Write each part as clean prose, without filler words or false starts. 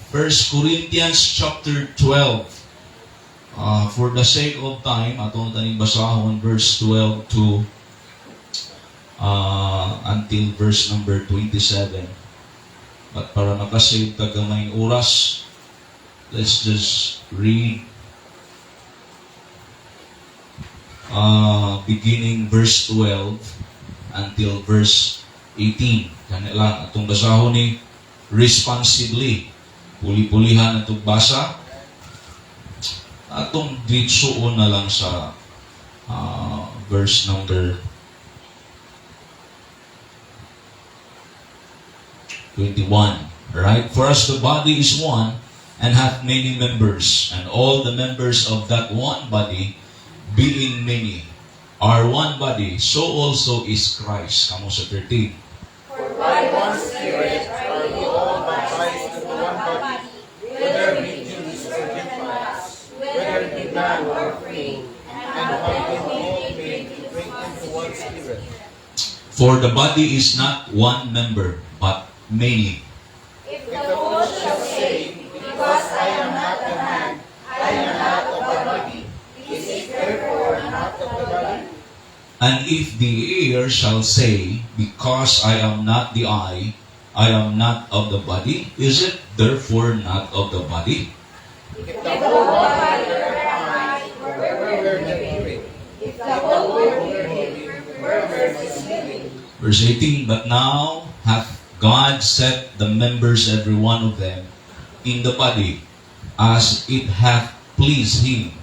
1 Corinthians chapter 12. For the sake of time, atong taning basahon verse 12 to until verse number 27. But para makasave ta gamayng oras, let's just read beginning verse 12 until verse 18. Kani lang atong basahon ni responsibly. Puli-pulihan atong basa. Atong ditsuon na lang sa verse number 21. Right? "For as the body is one and hath many members, and all the members of that one body, being many, are one body, so also is Christ." Kamo sa 13. For by one Spirit are we all baptized into one body, whether be Jews or Gentiles, whether be bond or free, and have been all made to drink into one Spirit. For the body is not one member, but many. If the foot shall say, "Because I am not the hand, I am not of the body," is it therefore not of the body? And if the ear shall say, "Because I am not the eye, I am not of the body," is it therefore not of the body? If the whole body were an eye, where were the hearing? If the whole were hearing, where were the smelling? Verse 18, "But now hath God set the members, every one of them, in the body, as it hath pleased him."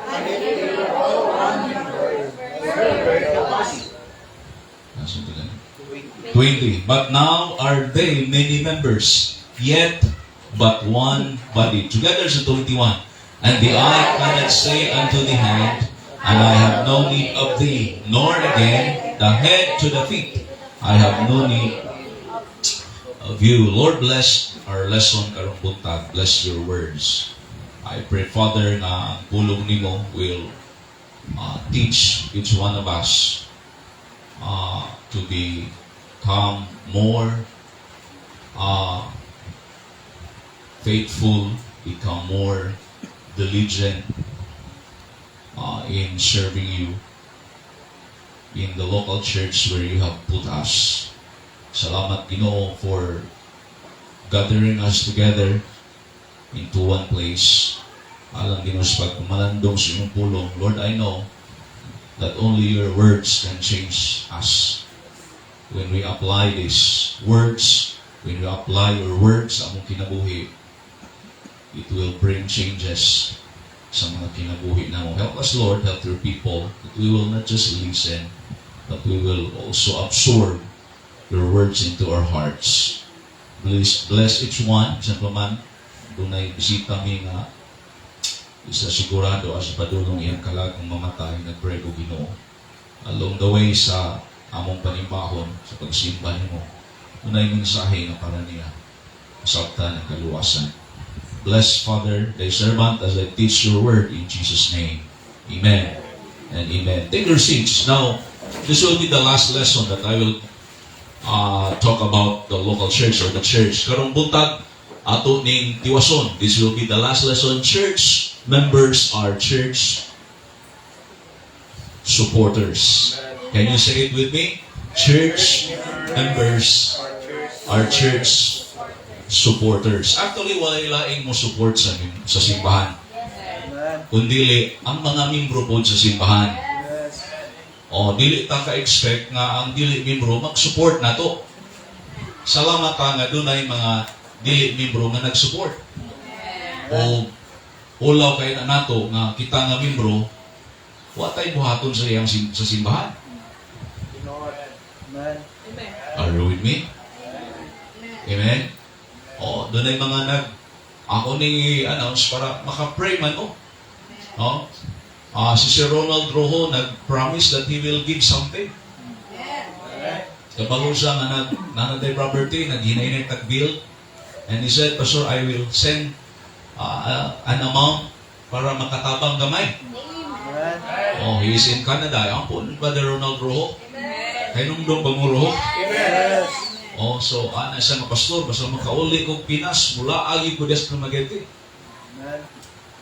And if they were all one member, where were the body? Nasa ito lang? 20. "But now are they many members, yet but one body." Together sa 21. "And the eye cannot say unto the hand, 'And I have no need of thee,' nor again the head to the feet, 'I have no need of you.'" Lord, bless our lesson karong buntag. Bless your words. I pray, Father, nga ang pulong nimo will teach each one of us to become more faithful, become more diligent in serving you in the local church where you have put us. Salamat, Ginoo, for gathering us together into one place. Alang, Ginoo, sa pagpamalandong sa inyong pulong. Lord, I know that only your words can change us. When we apply these words, when we apply your words sa among kinabuhi, it will bring changes sa mga kinabuhi namo. Help us, Lord, help your people, that we will not just listen, but we will also absorb your words into our hearts. Bless, bless each one. Bisan pa man, dunay bisita mi nga isa sigurado as padulong iyang kalag kung mamatay, nagpray ko, Ginoo. Along the way sa among panimbahon, sa pagsimba nimo, dunay mensahe nga para niya. Masabtan ang kaluwasan. Bless, Father, thy servant as I teach your word in Jesus' name. Amen and amen. Take your seats. Now, this will be the last lesson that I will talk about the local church or the church. Karong buntag, ato ning tiwason. This will be the last lesson. Church members are church supporters. Can you say it with me? Church members are church supporters. Actually, walay laing mo support sa simbahan. Kundili, ang mga membro po sa simbahan. O, dili ta ka-expect nga ang dili membro mag-support nato. Salamat ta nga dunay mga dili membro nga nag-support. O ulaw kay na nato nga kita nga membro wa tay buhaton sa iyang sa simbahan. Are you with me? Amen? O, dunay mga nag ako ni announce para maka-pray man oh. Oh. Si Sir Ronald Rojo nag-promise that he will give something. Kabalo siya nga nag nanaday property, naghinay tag bill. And he said, "Pastor, I will send an amount para makatabang gamay." Oh, he is in Canada. Ang po ni Brother Ronald Rojo. Kay nung ba mo Rojo? Yes. Oh, so ana siya nga, "Pastor, basta makauli kog Pinas, mulaag ko sa Dumaguete." Amen.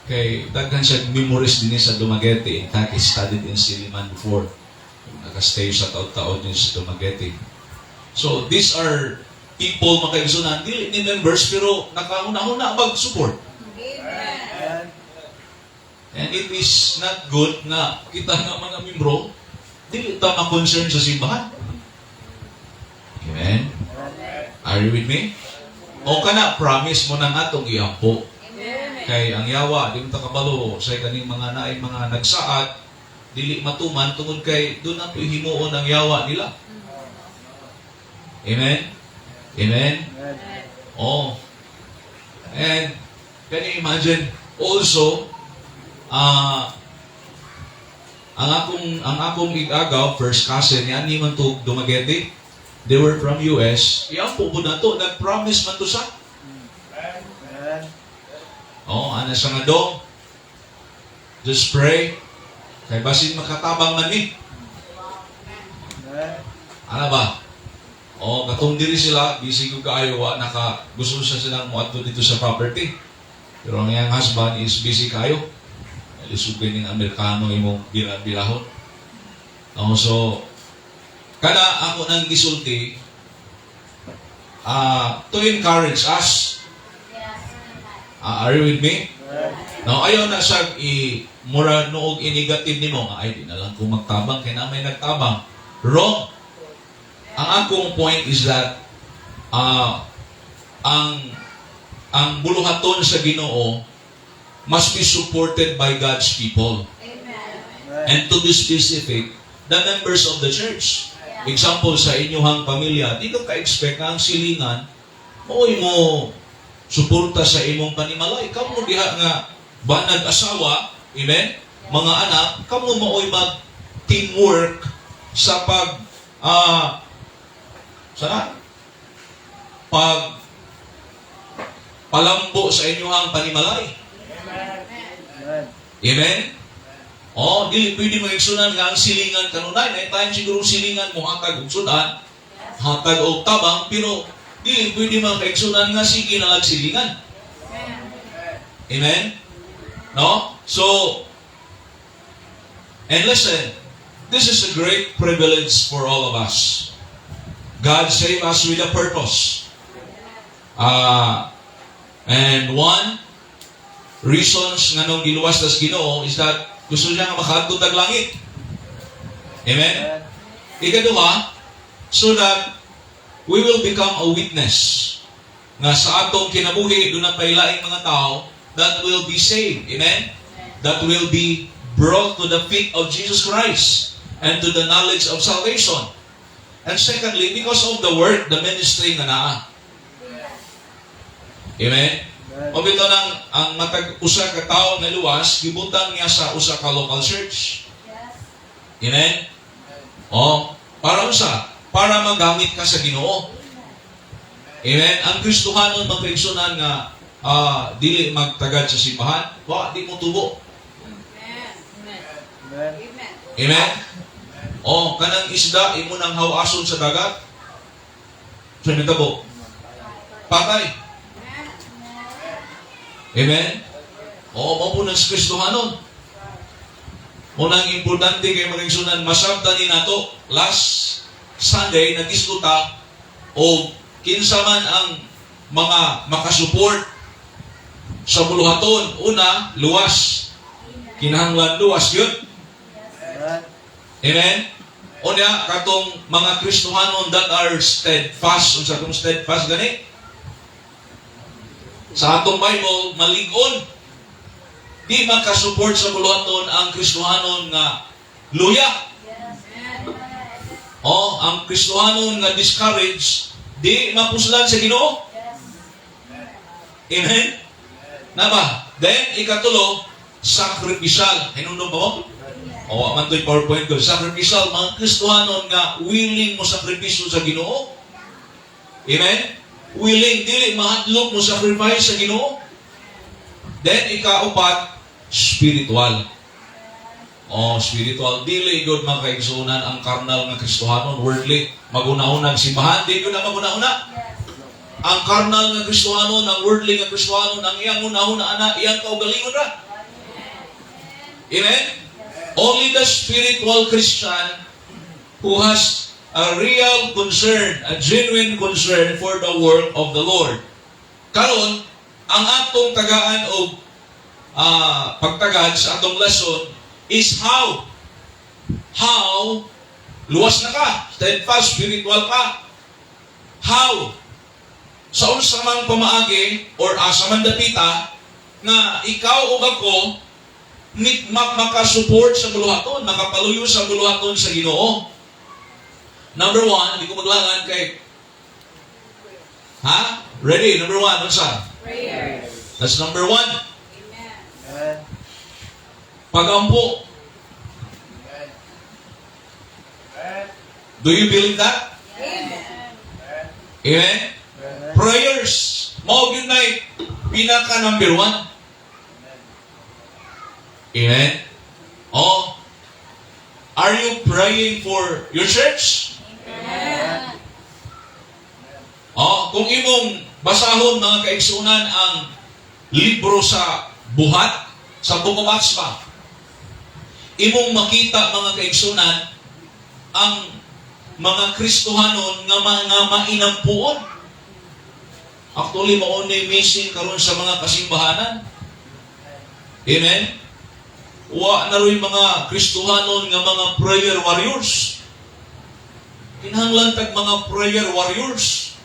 Kay daghan siya memories din sa Dumaguete. In fact, he studied in Silliman before. Nakastay sa taon-taon din sa Dumaguete. So, these are people, mga kaigsunan, dili ni members pero nakahuna-huna mag-support. Amen. And it is not good na kita nga mga membro, dili ta ma-concern sa simbahan. Amen? Are you with me? O kana, promise mo nang atong iampo. Kay ang yawa, di mo ta kabalo sa kaning mga naay mga nagsaad, dili matuman tungod kay doon na himuon ang yawa nila. Amen? Amen? Amen. Oh. And can you imagine also ang akong igagaw, first cousin niya ni man to Dumaguete. They were from US. Iampo po na to, nag-promise man to sa. Amen. Oh, ana siya nga dong. Just pray. Kay basin makatabang man ni. Amen. Ana ba? Oh, katong diri sila, busy ko kaayo, wa naka gusto siya silang moadto dito sa property. Pero ang iyang husband is busy kayo. Lisod kay ning Amerikano imong bila-bilahon. Oh, so kada ako nang gisulti to encourage us. Are you with me? Amen. Now, ayaw na siya i mura noog i-negative nimo nga, "Ay, di na lang ko magtabang kay na may nagtabang." Wrong. Ang akong point is that ang buluhaton sa Ginoo must be supported by God's people. Amen. And to be specific, the members of the church. Example, sa inyong pamilya, di ka ka-expect nga ang silingan, mao'y mo suporta sa imong panimalay. Kamo diha nga banag asawa, amen? Mga anak, kamo mao'y mag teamwork sa pag sana pag palambo sa inyong panimalay. Amen. Amen? Oh, dili pwede magigsunan nga ang silingan kanunay. May time siguro silingan mo hatag og sudan, hatag og tabang, pero dili pwede mga kaigsunan nga sige na lang silingan. Amen? No? So, and listen, this is a great privilege for all of us. God saved us with a purpose. And one reasons nga nung giluwas tas Ginoo is that gusto niya nga makaadto tag langit. Amen? Amen. Ikaduha, so that we will become a witness nga sa atong kinabuhi doon ang pailaing mga tao that will be saved. Amen? That will be brought to the feet of Jesus Christ and to the knowledge of salvation. And secondly, because of the work, the ministry nga naa. Amen? Amen. O bitaw nang ang matag usa ka tawo nga luwas, gibutang niya sa usa ka local church. Amen? O, para unsa? Para magamit ka sa Ginoo. Amen? Ang Kristohanon, mga kaigsunan, nga dili magtagad sa simbahan, wa di mo tubo. Amen. Amen? O, kanang isda imo nang hawason sa dagat. Sa nitabo? Patay. Amen? O, mao po ng Kristohanon. Unang importante kay mga kaigsunan, masabtan ni nato last Sunday nagdiskuta o kinsa man ang mga makasupport sa buluhaton. Una, luwas. Kinahanglan luwas yun. Amen. Amen? Unya, katong mga Kristohanon that are steadfast, unsa atong steadfast gani? Sa atong Bible, malig-on. Di makasupport sa buluhaton ang Kristohanon nga luya. O, ang Kristohanon nga discouraged, di mapuslan sa Ginoo. Amen? Na ba? Then, ikatulo, sacrificial. Hinumdum ba mo? O, wa man to'y PowerPoint ko. Sacrificial, mga Kristohanon nga willing mo sakripisyo sa Ginoo. Amen? Willing, dili mahadlok mo sacrifice sa Ginoo. Then, ikaupat, spiritual. Oh, spiritual. Dili gud, mga kaigsunan, ang carnal nga Kristohanon, worldly, maghuna-hunag simbahan, di gud na maghuna-huna. Ang carnal nga Kristohanon, ang worldly nga Kristohanon, ang iyang hunahuna ana, iyang kaugalingon ra. Amen? Only the spiritual Christian who has a real concern, a genuine concern for the work of the Lord. Karon, ang atong tagaan og pagtagad sa atong lesson is how. How luwas na ka, steadfast, spiritual ka. How? Sa unsa mang pamaagi or asa man dapita nga ikaw ug ako makasupport sa buluhaton, makapaluyo sa buluhaton sa Ginoo. Number one, hindi ko maglangan kay. Ha? Ready? Number one, unsa? Prayers. That's number one. Amen. Amen. Pagampo. Amen. Amen. Do you believe that? Amen. Amen? Amen. Prayers. Mao gyud na pinaka number one. Amen? Oh. Are you praying for your church? Amen. Oh, kung imong basahon, mga kaigsunan, ang libro sa Buhat, sa Book of Acts pa, imong makita, mga kaigsunan, ang mga Kristohanon nga mga mainampuon. Actually, mao ni missing karon sa mga kasimbahanan. Amen? Wa na ro'y mga Kristohanon nga mga prayer warriors. Kinahanglan tag mga prayer warriors.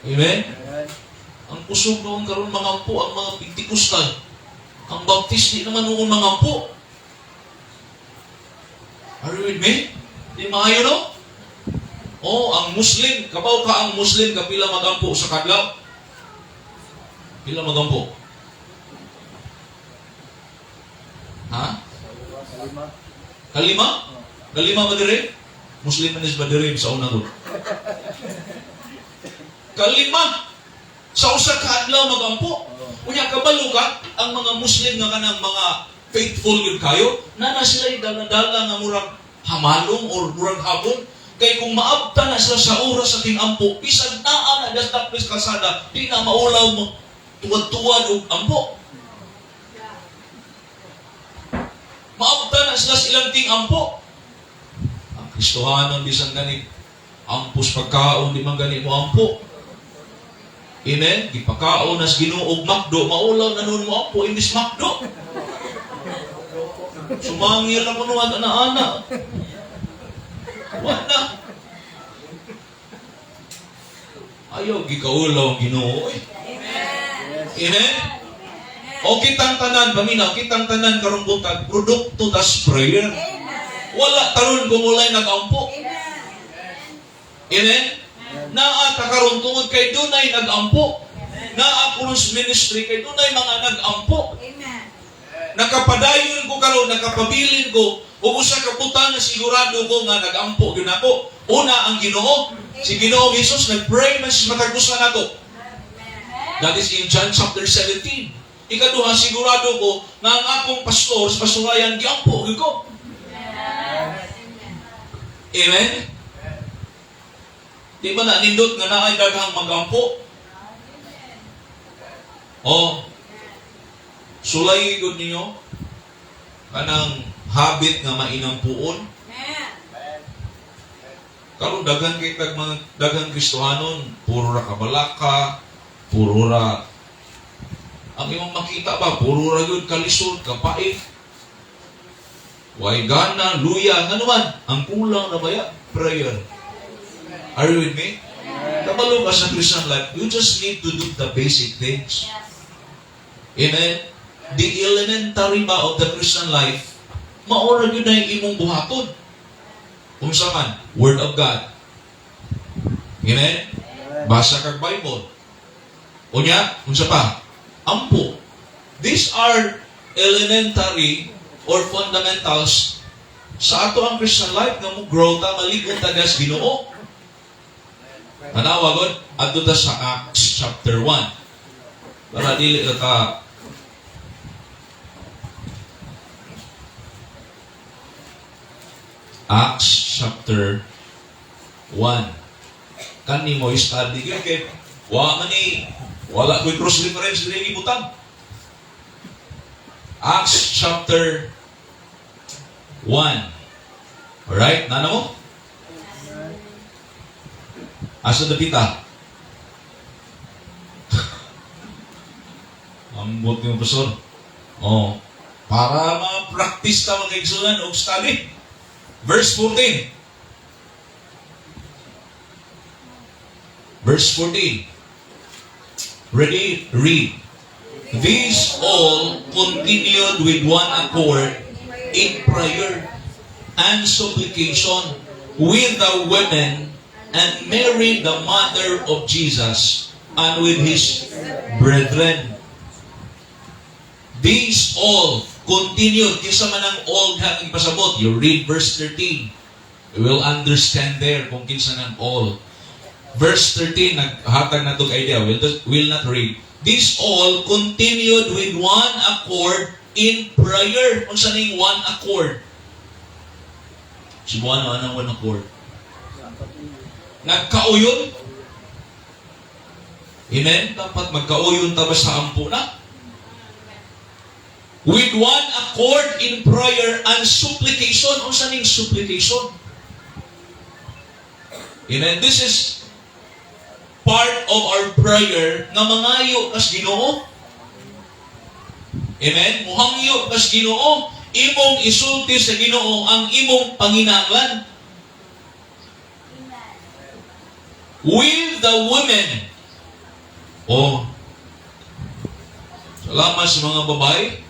Amen? Amen. Ang kusog noon karon mangampo ang mga Pentecostal. Ang Baptist di naman noon mangampo. Are you with me? Di maayo, no? Oh, ang Muslim, kabaw ka ang Muslim kapila magampo sa kadlaw? Pila magampo? Ha? Lima. Kalima? Kalima ba dire? Muslim man is ba dire sa una ko? Kalima! Sa usa ka adlaw magampo. Unya kabalo ka ang mga Muslim nga kanang mga faithful yun kayo, na na sila dala-dala nga murag hamalong or murag habon. Kay kung maabta na sila sa oras sa tingampo, bisan naa na das tapos kalsada, di na maulaw mo tuwad-tuwad og ampo. Maabta na sila sa ilang tingampo. Ang Kristohanon bisan gani ampos pagkaon, di man gani mo ampo. Amen? Gipakaon nas Ginoo og McDo, maulaw na nun mo ampo imbis McDo. Sumangil ako nung ana-ana. Wala na. Ayaw, gikaulaw ang Ginoo eh. Amen? O kitang tanan, paminaw, kitang tanan karong buntag, produkto tas prayer. Wala taron kung walay nag-ampo. Amen? Naa ta karon tungod kay dunay nag-ampo. Naa karon sa ministry kay dunay mga nag-ampo. Amen. Nakapadayon ko karon, nakapabilin ko ug usa ka butang na sigurado ko nga nag-ampo gyud nako. Una, ang Ginoo. Si Ginoo Jesus nag-pray man siya matag usa nato. That is in John chapter 17. Ikaduha, sigurado ko nga ang akong pastor sa pasturayan giampo gyud ko. Amen? Di ba na nindot nga naay daghang magampo? Oh. Sulay gud ninyo kanang habit nga mainampuon. Amen. Karon daghan kay tag mga daghang Kristohanon, puro ra kabalaka, puro ra ang imong makita ba, puro ra gyud kalisod, kapait. Way gana, luya, ngano man, ang kulang na baya, prayer. Are you with me? Kabalo ka sa Christian life, you just need to do the basic things. Amen? The elementary ba of the Christian life, maura gyud na yung imong buhaton. Unsa man? Word of God. Amen? Basa kag Bible. Unya, unsa pa? Ampo. These are elementary or fundamentals sa ato ang Christian life nga mo grow ta, malig-on ta sa Ginoo. Tanawa god, adto ta sa Acts chapter 1. Para dili ka ka Acts chapter 1. Kani mo study gyud kay wa man ni, wala ko'y cross reference diri gibutang. Acts chapter 1. Alright, nana mo? Asa dapita? Ambot yung pastor. Oh, para ma-practice ta, mga kaigsunan, og study. Verse 14. Verse 14. Ready? Read. "These all continued with one accord in prayer and supplication with the women and Mary the mother of Jesus and with his brethren." These all continued. Kinsa man ang all nga ipasabot? You read verse 13. You will understand there kung kinsa nang all. Verse 13, naghatag na itong idea. Will not read. "These all continued with one accord in prayer." Unsa ning one accord? Cebuano, anong one accord? Nagkauyon. Amen? Dapat magkauyon ta ba sa ampo na? "With one accord in prayer and supplication." Unsa ning supplication? Amen? This is part of our prayer nga mangayo kas Ginoo. Amen? Muhangyo kas Ginoo. Imong isulti sa Ginoo ang imong panginahanglan. "With the women." Oh. Salamat sa mga babae.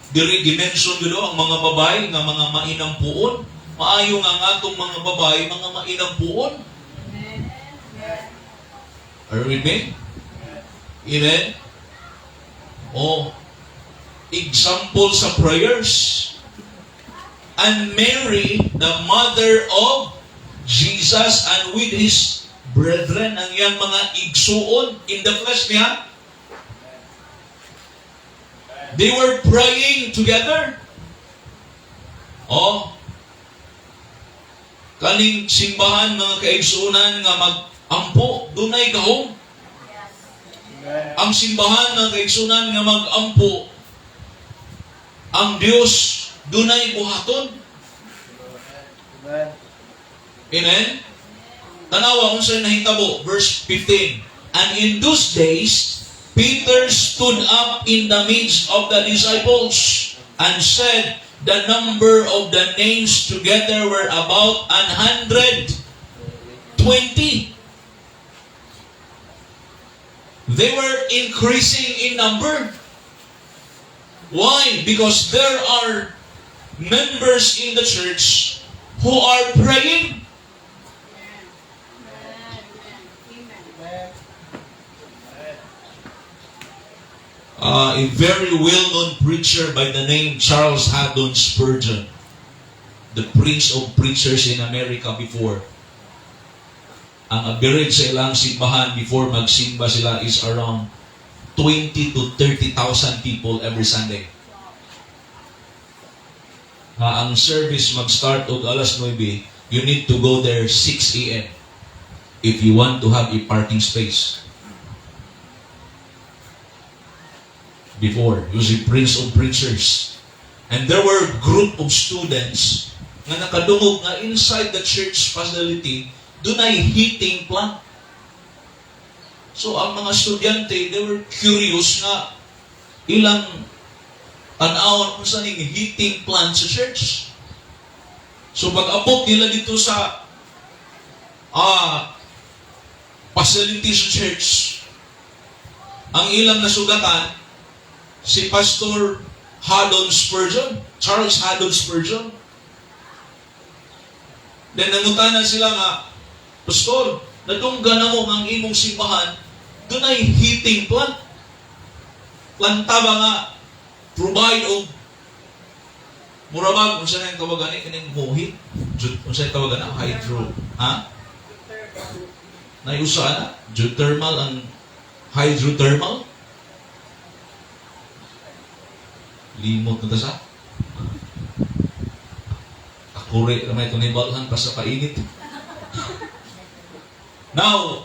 Diri gi-mention gyud ang mga babae nga mga mainampuon. Maayo nga ang atong mga babae mga mainampuon. Are you with me? Amen? Oh, example sa prayers. "And Mary, the mother of Jesus, and with his brethren," ang iyang mga igsuon in the flesh niya. They were praying together. Oh, kaning simbahan, mga kaigsuonan, nga mag-ampo, dunay gahom. Ang simbahan, mga kaigsuonan, nga mag-ampo, ang Dios dunay buhaton. Amen. Amen? Tanawa unsay nahitabo, verse 15. "And in those days, Peter stood up in the midst of the disciples and said, the number of the names together were about 120." They were increasing in number. Why? Because there are members in the church who are praying. Amen. A very well-known preacher by the name Charles Haddon Spurgeon, the prince of preachers in America before. Ang average sa ilang simbahan before magsimba sila is around 20 to 30,000 people every Sunday. Ha, ang service mag-start og alas 9, you need to go there 6 a.m. if you want to have a parking space. Before, he was a prince of preachers. And there were group of students nga nakadungog nga inside the church facility, dunay heating plant. So ang mga estudyante, they were curious nga ilang tan-awon kung saan yung heating plant sa church. So pag-abot nila dito sa facility sa church, ang ilang nasugatan, si Pastor Haddon Spurgeon, Charles Haddon Spurgeon. Then nangutana sila nga, "Pastor, nadunggan namo ang imong simbahan, dunay heating plant. Planta ba nga provide og mura ba unsa na yung tawag ani kining muhit? Unsa yung tawag ana? Hydro, ha? Naiusa ana? Geothermal, ang hydrothermal? Limot na ta sa. Kuri ramay ito balhan pa sa kainit. Now,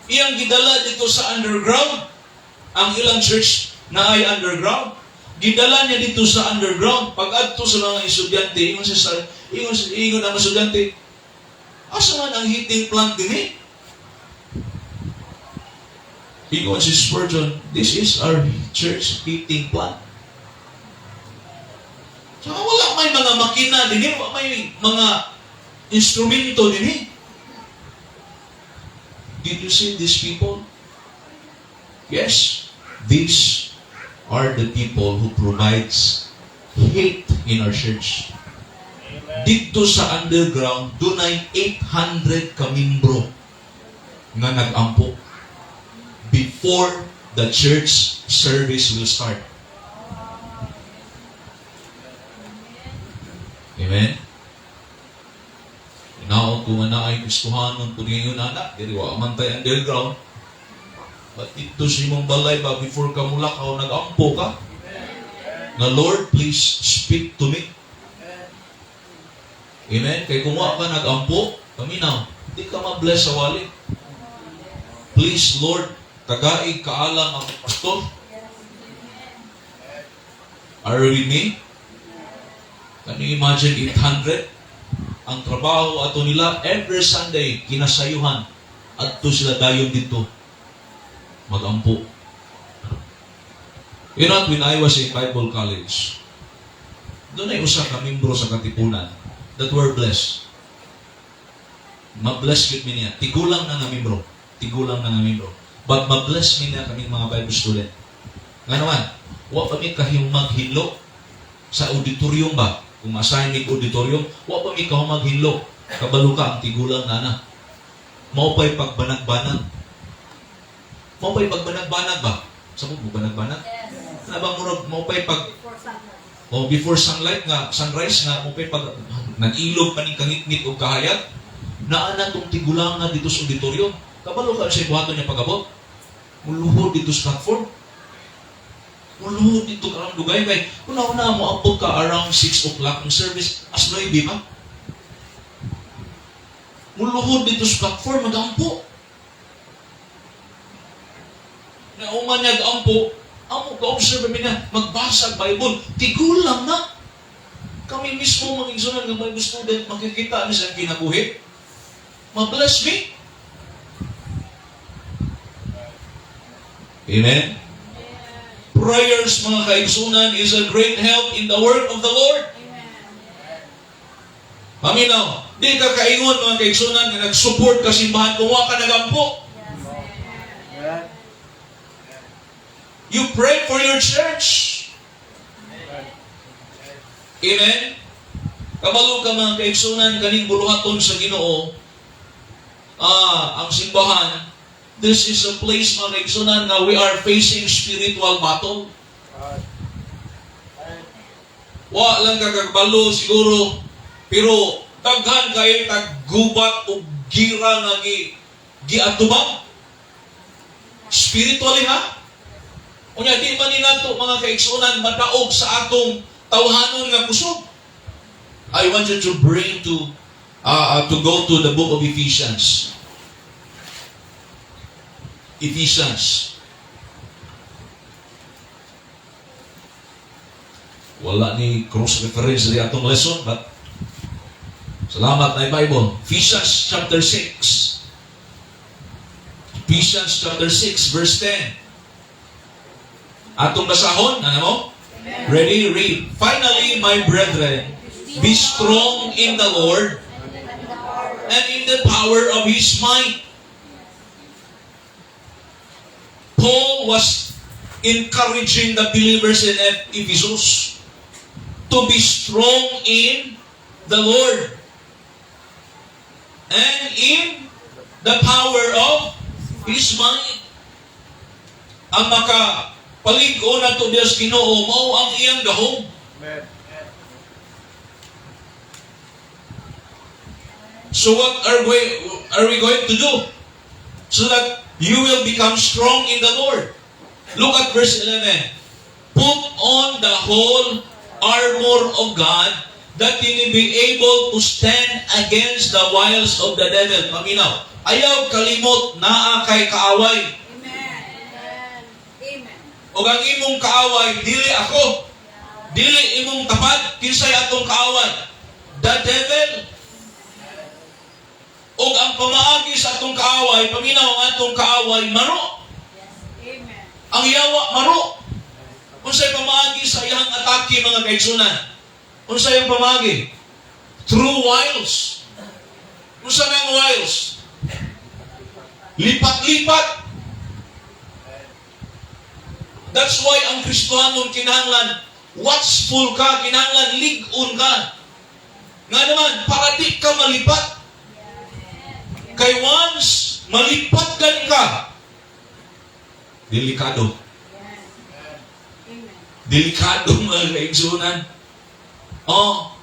iyang gidala dito sa underground, ang ilang church na ay underground. Gidala niya dito sa underground. Pag adto sa mga estudyante, ingon ang mga estudyante, "Asa man ang heating plant dinhi?" Ingon si Spurgeon, "This is our church heating plant." So wala may mga makina dinhi, wala may mga instrumento dinhi. "Did you see these people?" "Yes, these are the people who provides heat in our church." Dito sa underground, dunay 800 kamimbro nga nag-ampo before the church service will start. Amen? Hinaot ko nga naay Kristohanon kung ngayon anak, diri wa man tay underground. But dito sa imong balay ba, before ka mulakaw, nag-ampo ka? Na, "Lord, please speak to me." Amen? Kay kung wa ka nag-ampo, paminaw, di ka ma-bless sa wali. "Please, Lord, tagaig kaalam ang pastor." Are you with me? Can you imagine 800? Ang trabaho ato nila every Sunday, kinasayuhan. Adto sila dayon dito. Magampo. You know, when I was in Bible college, dunay usa ka membro sa Katipunan that were blessed. Ma-bless gyud mi niya. Tigulang na nga membro. Tigulang na nga membro. But ma-bless mi niya kaming mga Bible student. Nga naman, wa pa mi kahimag hinlo sa auditorium ba? Kung ma-assign mig auditorium, wa pa mi kahimag hinlo. Kabalo ka ang tigulang na na. Mao pa'y pagbanag-banag. Mao pa'y pagbanag-banag ba? Sa mo banag-banag? Yes. Na ba murag mao pa'y pag Before sunrise. O before sunlight nga sunrise nga mo pa'y pag nag-ilog pa ning kangitngit og kahayag, naa na tong tigulang nga dito sa auditorium. Kabalo ka sa buhaton niya pag-abot? Muluhod dito sa platform, muluhod dito karang dugay kay una-una mo abot ka around 6 o'clock, ang service as 9 ba. Muluhod dito sa platform, magampo. Na uman niya ampo, amo ka-observe mi na magbasa Bible, tigulang na. Kami mismo mga igsunan nga Bible student, makikita ni sa kinabuhi. Ma-bless me. Amen? Prayers, mga kaigsunan, is a great help in the work of the Lord. Amen. Paminaw, di ka kaingon, mga kaigsunan, nga nag-support ka simbahan kung wa ka nagampo. Yes. Amen. You pray for your church. Amen? Kabalo ka, mga kaigsunan, kaning buluhaton sa Ginoo, ang simbahan, this is a place, mga kaigsunan, nga we are facing spiritual battle. Wa lang kagabalo siguro, pero daghan kayo taggubat og gira nga giatubang. Spiritually, ha? Unya di man ni nato, mga kaigsunan, madaog sa atong tawhanon nga kusog. I want you to go to the book of Ephesians. Ephesians. Wala ni cross reference di atong lesson, but salamat na Bible. Ephesians chapter 6. Ephesians chapter 6 verse 10. Atong basahon, ano mo? Ready? Read. "Finally, my brethren, be strong in the Lord and in the power of His might." Paul was encouraging the believers in Ephesus to be strong in the Lord and in the power of His might. Ang makapalig-on nato Dios Ginoo mao ang iyang gahom. Amen. So what are we going to do so that you will become strong in the Lord? Look at verse 11. "Put on the whole armor of God That ye may be able to stand against the wiles of the devil. Paminaw. Ayaw kalimot, naa kay kaaway. Amen. Amen. O ang imong kaaway, dili ako. Dili imong tapad, kinsay atong kaaway? The devil. O ang pamaagi sa atong kaaway, paminaw, ang atong kaaway, maro. Amen. Ang yawa, maro. Unsay pamaagi sa iyang atake, mga kaigsunan? Unsay ang pamaagi? Through wiles. Unsa nang wiles? Lipat-lipat. That's why ang Kristohanon kinahanglan watchful ka, kinahanglan lig-on ka. Nga naman, para di ka malipat. Kay once malipat gani ka, delikado. Amen. Delikado, mga kaigsunan. Oh.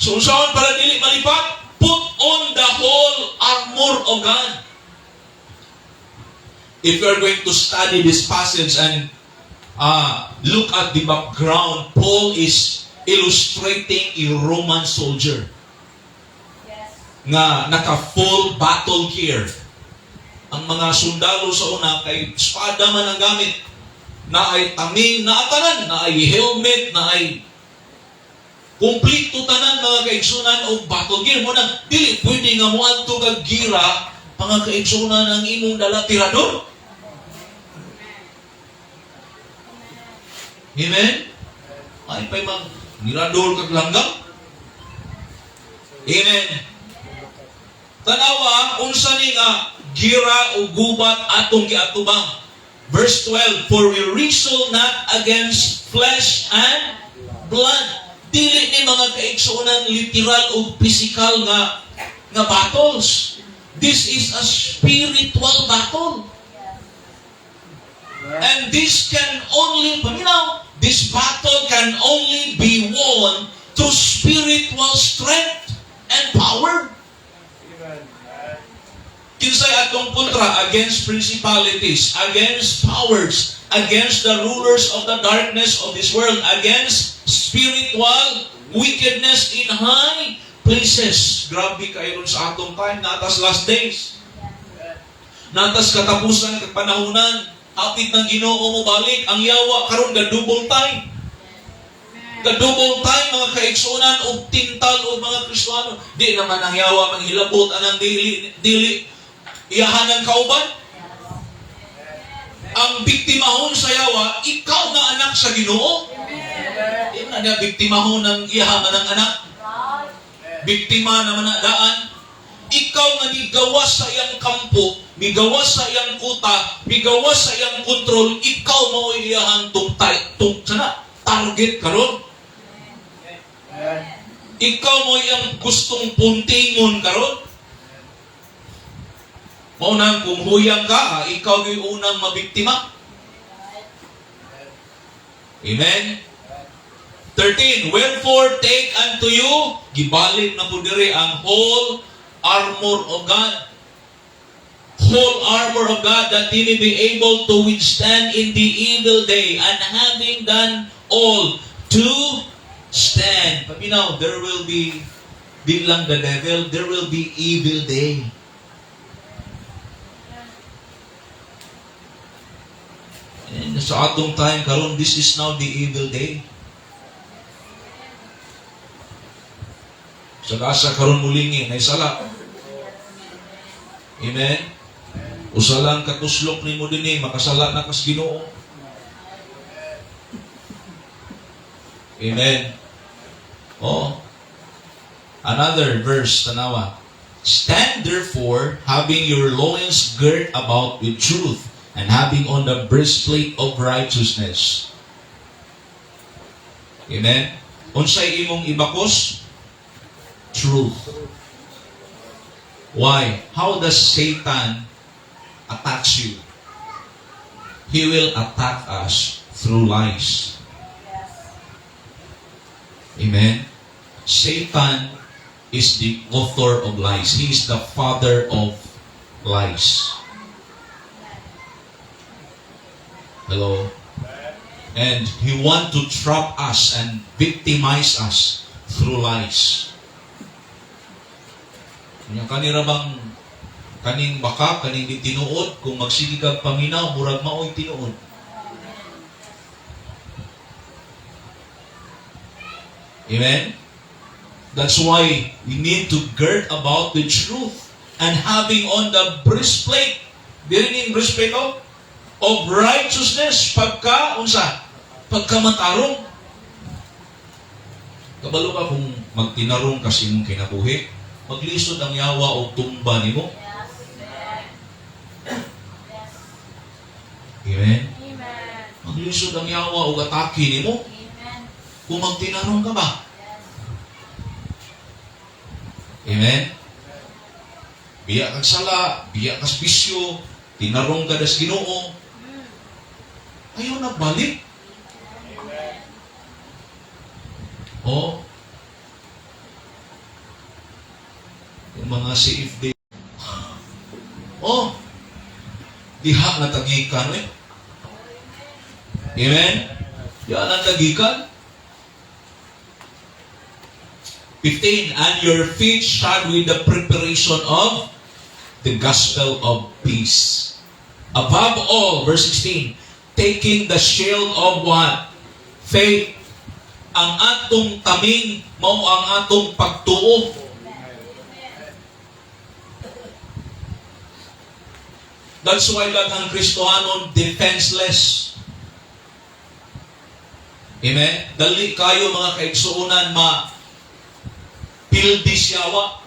So, unsaon para dili malipat? Put on the whole armor of God. If you are going to study this passage and look at the background, Paul is illustrating a Roman soldier nga naka full battle gear. Ang mga sundalo sa una kay espada man ang gamit. Naay taming, naa tanan, naay helmet, naay kompleto tanan, mga kaigsunan, og battle gear mo nang dili pwede nga moadto kag gira, mga kaigsunan, ang imong dala tirador. Amen? Ay pa'y mag mirador kag langgam. Amen. Tanawa, unsa ni nga gira o gubat atong giatubang. Verse 12, "For we wrestle not against flesh and blood." Dili ni, mga kaigsuonan, literal o physical nga battles. This is a spiritual battle. And this can only, paminaw, this battle can only be won through spiritual strength and power. Kinsay atong kontra? Against principalities, against powers, against the rulers of the darkness of this world, against spiritual wickedness in high places. Grabe kayo sa atong time, naa ta's last days. Naa ta's katapusan kag panahunan, hapit ng Ginoo mo balik, ang yawa karon ga double time. Ga double time, mga kaigsunan, og tintal og mga Kristiyano. Di naman ang yawa manghilabot anang dili dili iyahan ang kauban. Ang biktimahon sa yawa, ikaw nga anak sa Ginoo. Di na niya biktimahon ng iyaha man ang anak. Biktima naman na daan. Ikaw nga migawas sa iyang kampo, migawas sa iyang kuta, migawas sa iyang kontrol, ikaw mao iyahang tungtay, tung, sana, target karon. Ikaw mo iyang gustong puntingon karon. Mao nang kung huyang ka, ikaw yung unang mabiktima. Amen? 13, "Wherefore take unto you," gibalik na po diri ang whole armor of God. "Whole armor of God, that ye may be able to withstand in the evil day, and having done all to stand." Paminaw, there will be, di lang the devil, there will be evil day. And sa atong time karon, this is now the evil day. Sa asa karon mulingi, naisala. Amen? Usa lang katuslok nimo dinhi, makasala na kas Ginoo. Amen. Oh. Another verse, tanawa. "Stand therefore, having your loins girt about with truth, and having on the breastplate of righteousness." Amen? Unsay imong ibakos? Truth. Why? How does Satan attacks you? He will attack us through lies. Amen? Satan is the author of lies. He is the father of lies. Hello? And he want to trap us and victimize us through lies. Nya kanira bang kaning baka, kaning di tinuod, kung magsige kag paminaw, murag maoy tinuod. Amen? That's why we need to gird about the truth and having on the breastplate. Dili ning breastplate, oh, of righteousness, pagka unsa? Pagka matarong. Kabalo ka kung magtinarong ka sa imong kinabuhi, maglisod ang yawa og tumba nimo. Amen? Amen. Maglisod ang yawa og atake nimo Amen. Kung magtinarong ka ba. Amen? Biya kag sala, biya kag bisyo, tinarong ka das Ginoo. Ayaw na balik. Oh. Yung mga CFD. Oh. Diha na tagikan eh. Amen? Diha na tagikan. 15. And your feet shod with the preparation of the gospel of peace. Above all, verse 16, taking the shield of what? Faith. Ang atong taming, mao ang atong pagtuo. That's why daghang Kristohanon defenseless. Amen? Dali kayo, mga kaigsuonan, ma pildi siyawa.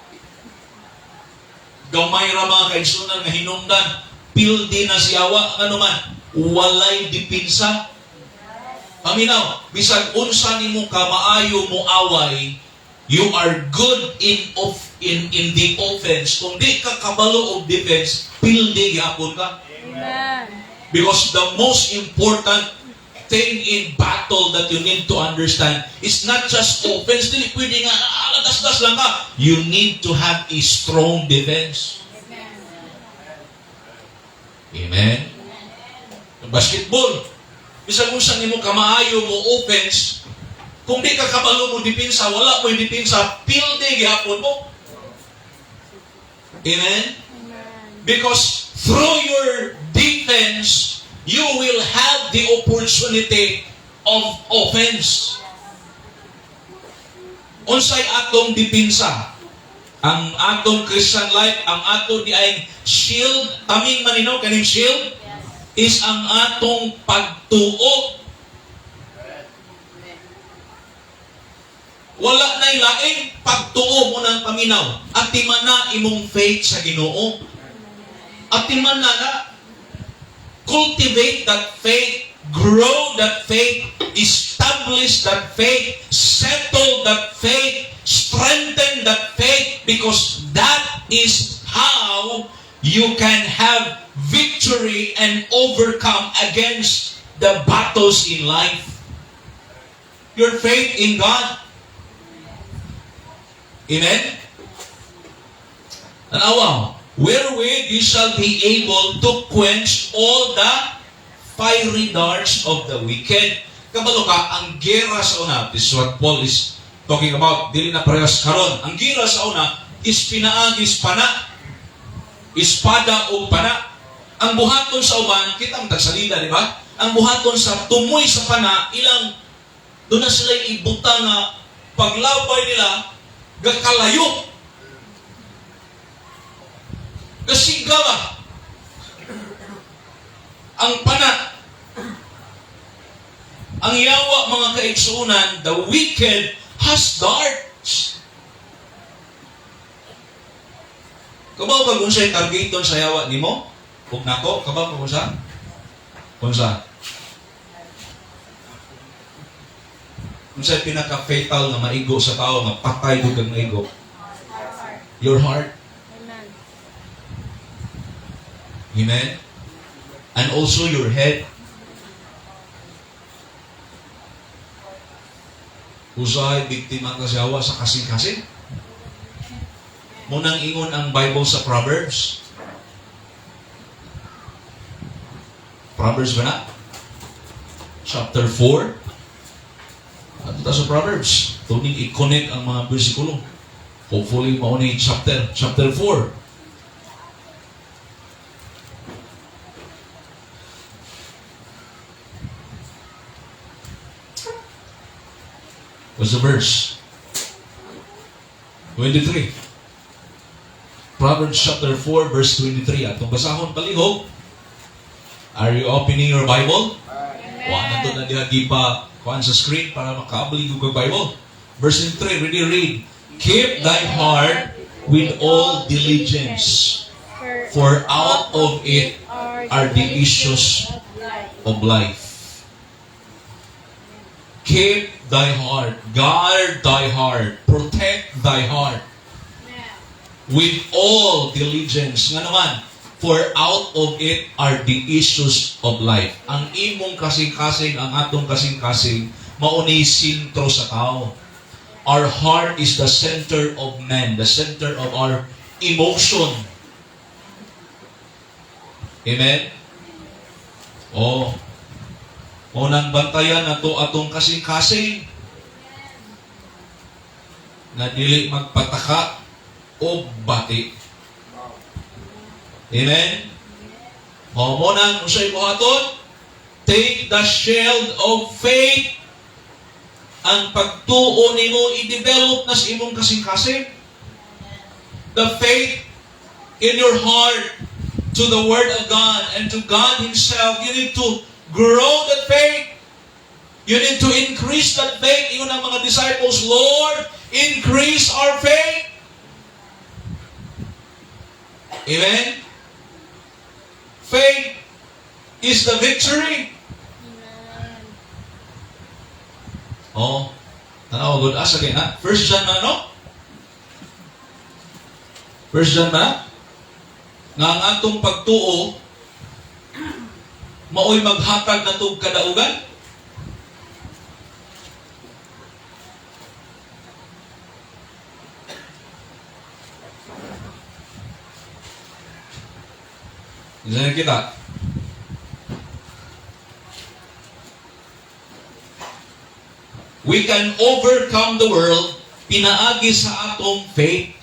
Gamay ra, mga kaigsuonan, nga hinungdan, pildi na siyawa. Ano man, walay dipinsa. Paminaw, bisag unsa nimo ka maayo mo away, you are good in the offense. Kung di ka kabalo og defense, pildi gyapon ka. Amen. Because the most important thing in battle that you need to understand is not just offense. Dili pwede nga, ah, das-das lang ka. You need to have a strong defense. Amen. Basketball. Bisag unsa nimo kamaayo mo offense, kung di ka kabalo mo depensa, wala mo depensa, pildi gihapon mo. Amen? Because through your defense, you will have the opportunity of offense. Unsay atong depensa? Ang atong Christian life, ang ato di ay shield, taming maninaw kaning shield, is ang atong pagtuo. Wala na'y laing pagtuo mo ng paminaw. Atiman na imong faith sa Ginoo. Atiman na na. Cultivate that faith, grow that faith, establish that faith, settle that faith, strengthen that faith, because that is how you can have victory and overcome against the battles in life. Your faith in God. Amen? Tanawa, wherewith you shall be able to quench all the fiery darts of the wicked. Kabalo ka, ang gera sa una, this is what Paul is talking about, dili na parehas karon. Ang gera sa una is pinaagis pana. Espada o pana. Ang buhaton sa uban, kita ang tagsalida, di ba? Ang buhaton sa tumoy sa pana, ilang, doon na sila ibutang nga paglabay nila, gakalayo. Gasiga ba? Ang pana. Ang yawa, mga kaigsuunan, the wicked has darts. Kabaw ka kung sa'y targeton sa yawa nimo? Kung nako, kabaw ka kung sa? Kung sa? Kung sa'y pinaka-fatal na maigo sa tao, nga patay doon kang maigo? Your heart. Amen. Amen? And also your head. Usahay, biktima ka sa yawa sa kasing-kasing. Munang ingon ang Bible sa Proverbs. Proverbs ba na? Chapter 4. Ato ta sa Proverbs. Tuning i-connect ang mga bersikulo. Hopefully, mao ni chapter 4. What's the verse? 23. Proverbs chapter 4, verse 23. Atong basahon palihog. Are you opening your Bible? Wa na to na diha gipa kuan sa screen para makaabli og Bible. Verse 23, ready, read. "Keep thy heart with all diligence, for out of it are the issues of life." Keep thy heart, guard thy heart, protect thy heart with all diligence. Nga naman, for out of it are the issues of life. Ang imong kasing-kasing, ang atong kasing-kasing, mao ni sentro sa tao. Our heart is the center of man, the center of our emotion. Amen? Oh. Mao nang bantayan nato atong kasing-kasing nga dili magpataka o bati. Amen? O mao nang unsay buhaton? Take the shield of faith. Ang pagtuo nimo i-develop na sa imong kasing-kasing. The faith in your heart to the Word of God and to God Himself. You need to grow that faith. You need to increase that faith. Ingon ang mga disciples, "Lord, increase our faith." Amen? Faith is the victory. Amen. Oh, tanaw good asa kay na. First John man, no? First John ba? Nga ang atong pagtuo maoy maghatag na tug kadaugan. Diyan kita. We can overcome the world pinaagi sa atong faith.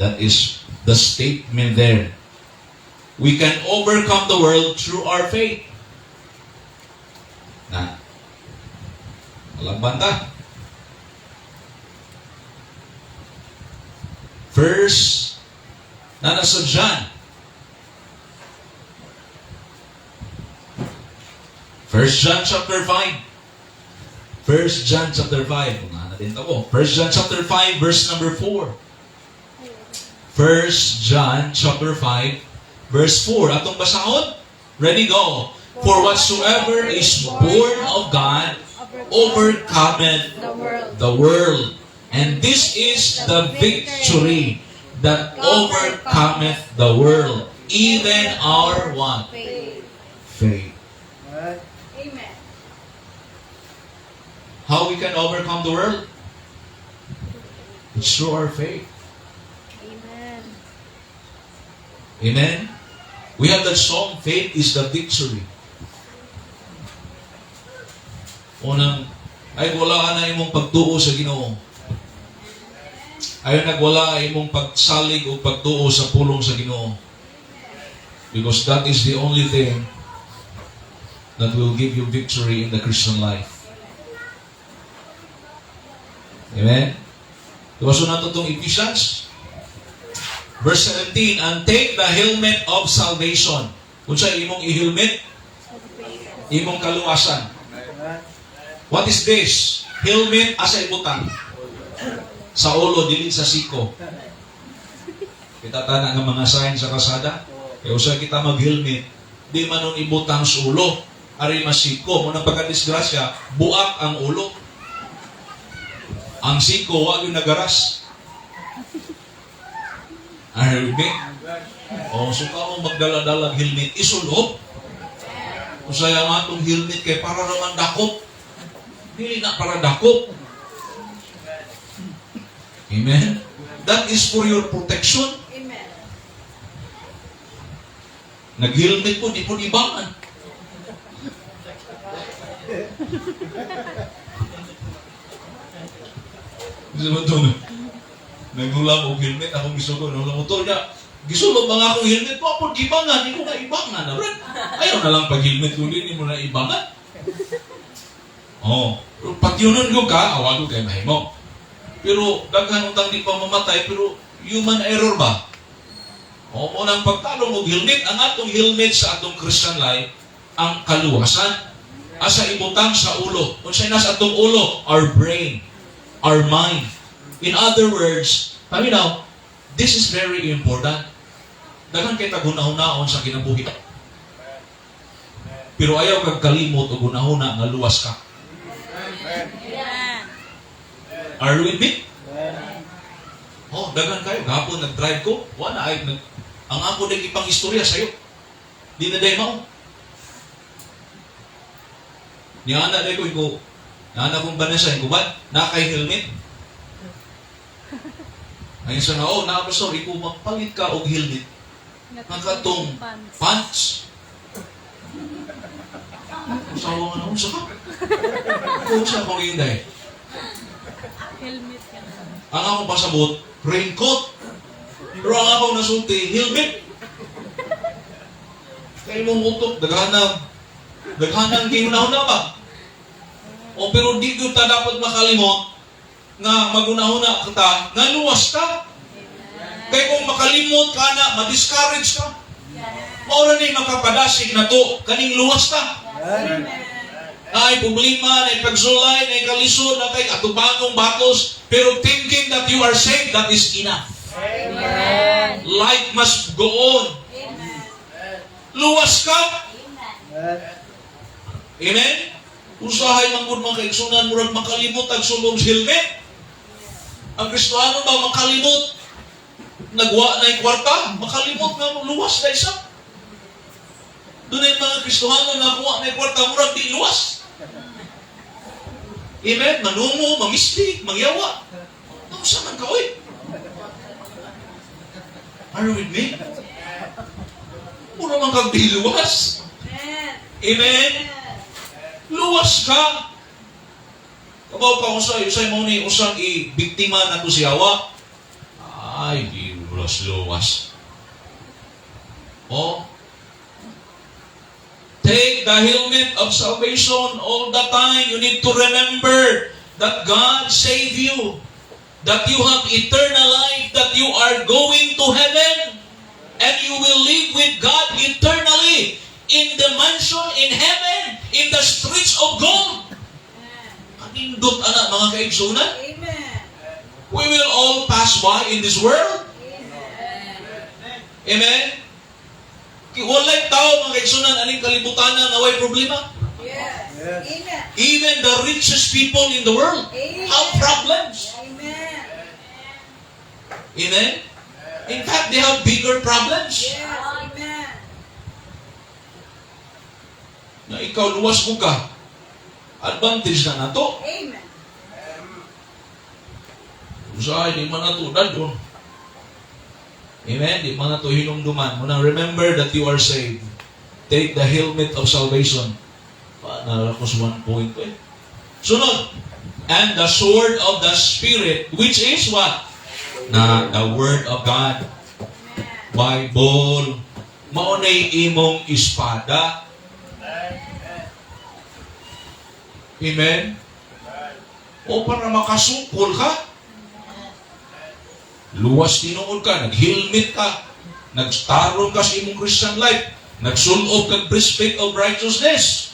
That is the statement there. We can overcome the world through our faith. Na. Walang banta. First, na nasa John. First John chapter 5. First John chapter 5. Kung na din ako. First John chapter 5 verse number 4. First John chapter 5 verse 4. Atong basahon. Ready, go. "For whatsoever is born of God overcometh the world. The world. And this is the victory that overcometh the world, even our" what? Faith. Faith. Amen. How we can overcome the world? It's through our faith. Amen. Amen? We have that song, "Faith is the Victory." Unang, ay wala na imong pagtuo sa Ginoo. Ay nagwala imong pagsalig o pagtuo sa pulong sa Ginoo. Because that is the only thing that will give you victory in the Christian life. Amen? Diba so nato itong Ephesians? Verse 17, "And take the helmet of salvation." Kung sa imong i-helmet, imong kaluwasan. What is this? Helmet, asa ibutang? Sa ulo, dili sa siko. Kita tana nga mga sign sa kasada. Kaya usa kita mag-helmet, di man nun ibutang sa ulo. Ari masiko. Mao nang pagka-disgrasya, buak ang ulo. Ang siko, wa yung nagaras. Ay, me. O, so ka mo magdala-dala helmet, isulob. Usaya nga itong helmet kay para naman dakop. Dili na para dakop. Amen? That is for your protection. Amen. Nag-helmet po, di po ibangan. Gusto mo ito, nagulam og helmet, akong gisugo, nagulam motor niya. Gisulog mga akong helmet, wa po gibangan, hindi ko na ibangan. Na, brad. Ayaw na lang pag helmet kung hindi mo na ibangan. Oh, patyunon ko ka, awag ko kay mahimo. Pero daghan utang di pa mamatay, pero human error ba? O mo nang pagtalong og helmet, ang atong helmet sa atong Christian life, ang kaluwasan. Asa ibutang sa ulo. Unsay nasa atong ulo? Our brain, our mind. In other words, paminaw, this is very important. Daghan kay tag hunahunahon sa kinabuhi. Pero ayaw kag kalimot og hunahuna nga luwas ka. Amen. Are you with me? Oh, daghan kayo. Gahapon nag-drive ko. Wala ay nag ang ako din ipang istorya sa'yo. Di na day mao. Niya ana day ko ko. Niana kong Vanessa ko ba? Na kay helmet. Ayun sa na, oh, na pastor, iko magpalit ka og helmet. Nakatong Pants. pants. Usawa nga na, unsa ka? Unsa kong inday? Helmet ka na. Ang akong pasabot, raincoat. Pero ang akong nasulti, helmet. Kay mong utok, daghanang, daghanang gihuna-huna ba? O pero di gyud ta dapat makalimot nga magunahuna ka nga luwas ka. Kay kung makalimot ka na, ma-discourage ka. Mao ra ni makapadasig na to, kaning luwas ka. Naay problema, naay pagsulay, naay kalisod, na kay atubangong batos, pero thinking that you are saved, that is enough. Amen. Life must go on. Luwas ka. Amen? Usahay man gud mga kaigsunan, murag makalimot ang sulong helmet. Ang Kristiyano ba makalimot? Nagwa na yung kwarta, makalimot nga luwas na isa. Doon ay mga Kristiyano na kuha na yung kwarta, murag di luwas. Amen? Manungo, mamistik, mangyawa. Ano man ka, oy? Are you with me? Mura man kang di luwas. Amen? Luwas ka. Kabaw ka usay, usay mo ni usang i-biktima na to si Hawa. Ay, di luwas luwas. Oh. Take the helmet of salvation all the time. You need to remember that God saved you, that you have eternal life, that you are going to heaven, and you will live with God eternally in the mansion in heaven, in the streets of gold. Kanindot ana mga kaigsunan. Amen. We will all pass by in this world. Amen. Walay tao mga kaigsunan aning kalibutan na way problema. Yes. Amen. Even the richest people in the world Amen. have problems. Amen. Amen. In fact, they have bigger problems. Yes. Amen. Na ikaw luwas mo ka. Advantage na nato. Amen. Usahay, di man nato dadon. Amen? Di man nato hinumduman. Muna, remember that you are saved. Take the helmet of salvation. Paano ko sa one point eh. Sunod. And the sword of the Spirit, which is what? Na the Word of God. Bible. Maunay imong espada. Amen? O para makasukol ka. Luwas tinuod ka, nag-helmet ka, nagtarong ka sa imong Christian life, nagsulob kag breastplate of righteousness.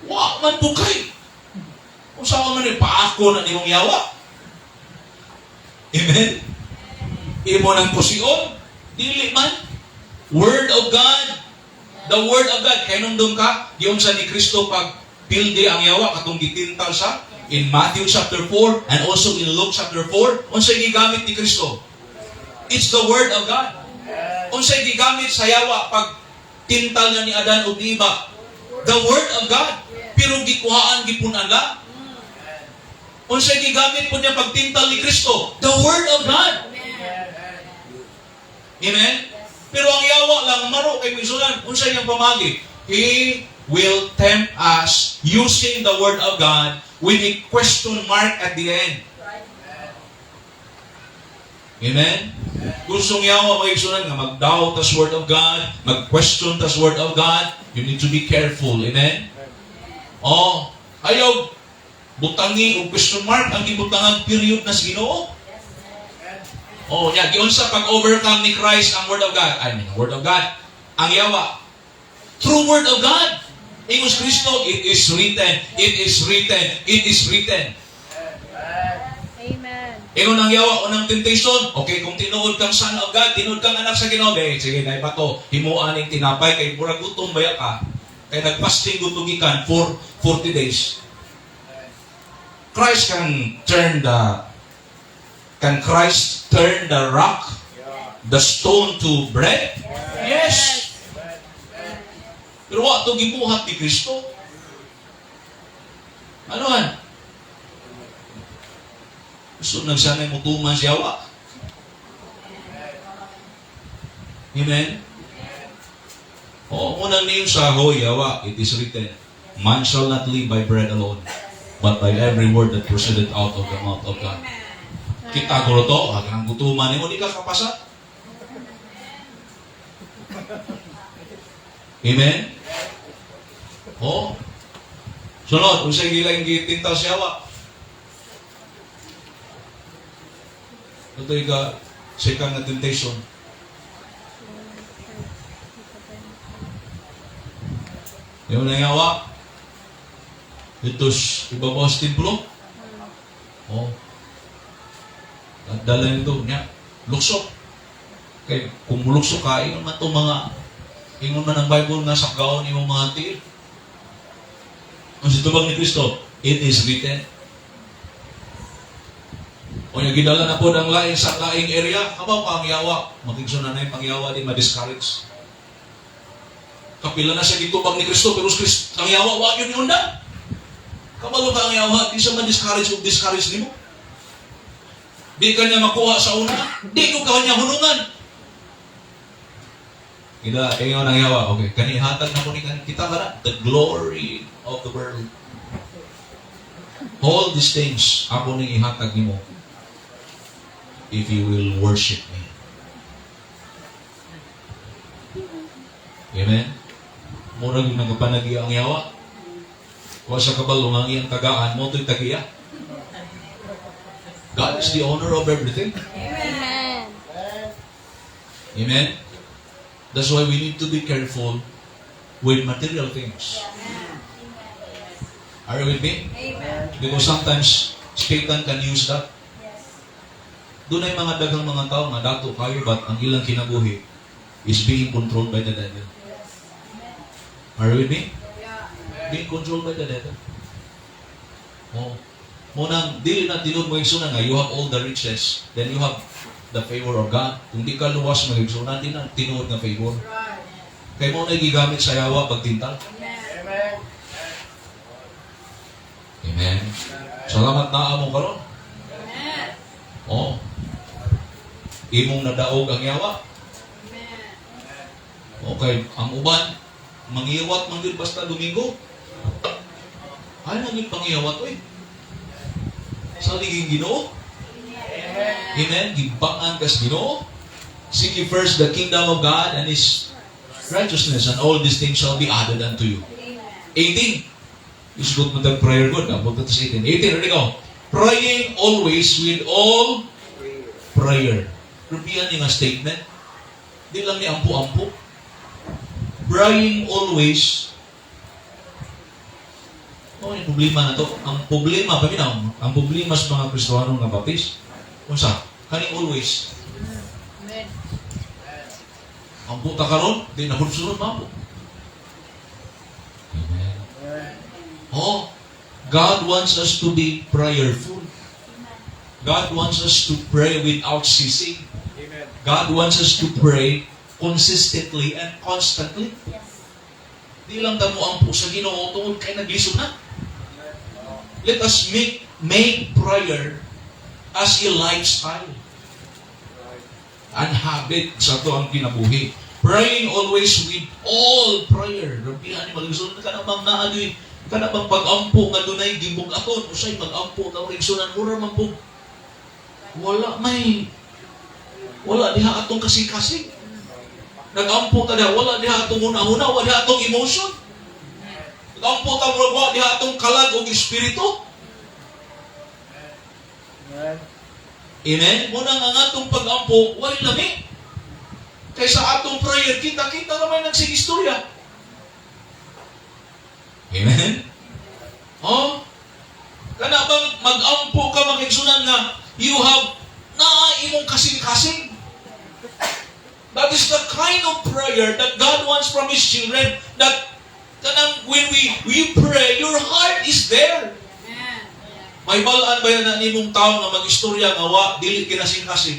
Wa man bukay. Kung saan man ni paako na nimong yawa. Amen? Imo nang kusion, dili man. Word of God. The Word of God. Kay nung ka, giunsa ni Kristo pag pildi ang yawa katong gitintal sa in Matthew chapter 4 and also in Luke chapter 4, unsay gigamit ni Kristo? It's the Word of God. Unsay gigamit sa yawa pag tintal niya ni Adan ug ni Eva? The Word of God. Pero gikuhaan gipunan lang. Unsay gigamit po niya pagtintal ni Kristo? The Word of God. Amen? Pero ang yawa lang, maro kay misulan, unsay niyang pamagi? He will tempt us using the Word of God with a question mark at the end. Amen? Gusto yawa, mga igsunan, nga mag-doubt tas Word of God, mag-question tas Word of God, you need to be careful. Amen? Oh, ayaw butangi og question mark ang gibutangan, period na sa Ginoo. Oh, nya giunsa pag-overcome ni Christ ang Word of God? I mean, Word of God. Ang yawa. Through Word of God. Ingon si Kristo, "It is written, it is written, it is written." Amen. Ingon ang yawa, unang temptation, okay, kung tinuod kang Son of God, tinuod kang anak sa Ginoo, eh, sige, dahil pa to, himuan ning tinapay, kay murag gutom baya ka, kay nagfasting gutom gikan for 40 days. Christ can turn the, can Christ turn the rock, the stone to bread? Yes. Pero wa to gibuhat ni Kristo. Ano man? Gusto nagsanay mo tuman siya wa. Amen? Oo, unang niyo sa hoy, yawa, "It is written, man shall not live by bread alone, but by every word that proceeded out of the mouth of God." Kita ko to, hanggang gutuman nimo, di ka kapasa. Amen? Oh. Sunod, unsay gilang gitintal siya wa? Ito ka second na temptation. Yung nangawa, ito ibabaw sa templo. Oh. At dala nito niya, luksok. Kay kung muluksok ka, ingon man to mga, ingon man ang Bible nga sakgaon imong mga tiil. Ang situbang ni Kristo, "It is written." O yung gidala na po ng laing sa laing area, kabaw ka ang yawa. Makigsunan na yung pangyawa, di ma-discourage. Kapila na siya gitubag ni Kristo, pero si Kristo, ang yawa, wa yun yun na. Kabalo ka ang yawa, di siya ma-discourage o discourage nimo. Di ka niya makuha sa una, di ko ka niya hunungan. Ila, ingon ang yawa, okay, kanihatag na ko ni kita ka na, the glory of the world. All these things, ako ning ihatag nimo if you will worship me. Amen? Murag yung nagapanagi ang yawa. Wa sa kabalo nga ang iyang tagaan mo to'y tagiya. God is the owner of everything. Amen. Amen? That's why we need to be careful with material things. Are you with me? Amen. Because sometimes Satan can use that. Doon ay mga daghang mga tao nga dato kayo, but ang ilang kinabuhi is being controlled by the devil. Are you with me? Yeah. Being controlled by the devil. Oh. Munang, dili na tinuod, mga igsoon, nga you have all the riches, then you have the favor of God. Kung di ka luwas, mga igsoon, di na tinuod nga favor. Kay mo na gigamit sa yawa pagtintal. Amen. Amen. Salamat na amo karon. Amen. Oh. Imong nadaog ang yawa. Amen. Okay, ang uban mangiwat man gyud basta Domingo. Ay naging pangiyawat oy. Sa liging Ginoo. Amen. Gibangan kas Ginoo. Seek ye first the kingdom of God and His righteousness, and all these things shall be added unto you. Amen. 18. Isgot mo tag prayer good. Abot na to sa 18. 18, ready go. Praying always with all prayer. Rubiyan ni nga statement. Di lang ni ampo-ampo. Praying always. Oh, yung problema na to. Ang problema, paminaw, ang problema sa mga Kristohano nga Baptist, unsa? Kaning always. Amen. Ampo ta karon, di na sunod mampo. Amen. Oh, God wants us to be prayerful. God wants us to pray without ceasing. Amen. God wants us to pray consistently and constantly. Di lang ta mo ampo sa Ginoo tungod kay naglisod na. Let us make prayer as a lifestyle and habit sa ato ang kinabuhi. Praying always with all prayer. Grabihan ni mga igsoon, kana bang naa gyud, kana bang pag-ampo nga dunay gibug-aton, usay mag-ampo ka, mga igsuonan, mura man po wala may wala diha atong kasing-kasing. Nag-ampo ta diha, wala diha atong huna-huna, wala diha atong emotion. Nag-ampo ta, murag wala diha atong kalag og espiritu. Amen. Amen? Muna nga ang atong pag-ampo, way lami. Kaysa atong prayer, kita-kita naman nagsigistorya. Amen? Oh? Kana bang mag-ampo ka, mga igsuonan, nga you have naa imong kasing-kasing? That is the kind of prayer that God wants from His children. That kanang when we pray, your heart is there. Amen. May balaan ba yan na nimong tao nga mag-istorya nga wa dili kinasing-kasing?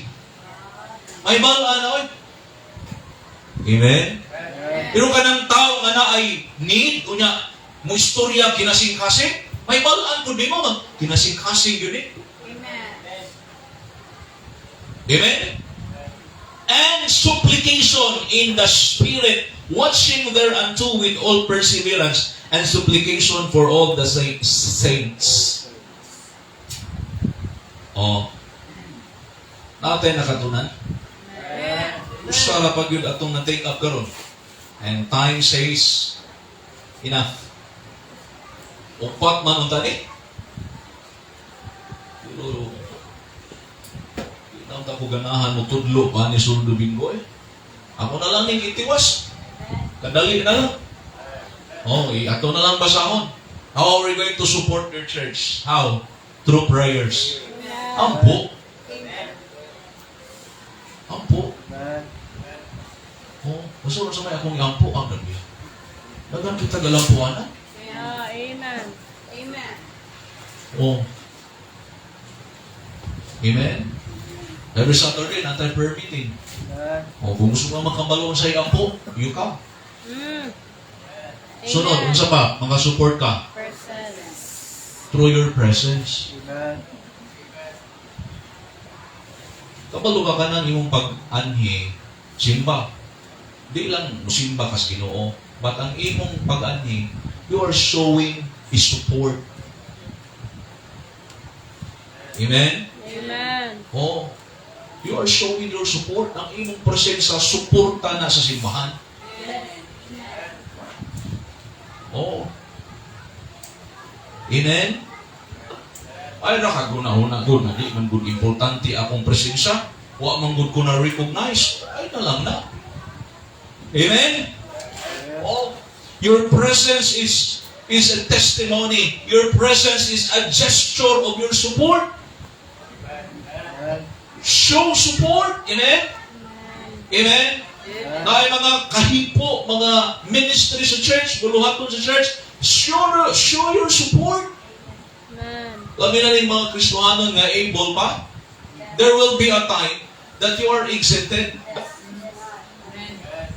May balaan na, oy. Amen? Pero kanang tao nga naay need, unya, mo istorya kinasing-kasing, may balaan pud nimo mag kinasing-kasing yun eh. Amen. Amen? And supplication in the Spirit, watching thereunto with all perseverance and supplication for all the saints. Oh. Natay nakatunan? Amen. Usa ra pa gyud atong na-take up karon. And time says enough. Upat man unta ni. Pero di na unta ko ganahan mo tudlo pa ni Sunod Domingo eh. Ako na lang ning itiwas. Kadali na lang. Oh, ato na lang basahon. How are we going to support your church? How? Through prayers. Ampo. Ampo. Amen. Oh, gusto sa may akong iampo ang gabi. Dagan kita galampuanan. Yeah, amen. Amen. Oh. Amen. Every Saturday, natay prayer meeting. Amen. Oh, kung gusto mo makabalo sa iampo, you come. Sunod, Amen. Unsa pa, mga-support ka Presence. Through your presence. Amen. Kabalo ka kanang imong pag-anhi, simba. Di lang musimba kas Ginoo, but ang imong pag-anhi, you are showing a support. Amen? Amen. Oh, you are showing your support. Ang imong presensya, suporta na sa simbahan. Oh. Amen? Ay, nakaguna-huna gud na di man gud importante akong presensya. Wa man gud ko na recognize. Ay na lang na. Amen? Oh, your presence is a testimony. Your presence is a gesture of your support. Amen. Show support. Amen? Amen? Naay mga kahipo, mga ministry sa church, buluhaton sa church, show your support. Amen. Labi na rin mga Kristohanon nga able pa, there will be a time that you are exempted. Amen.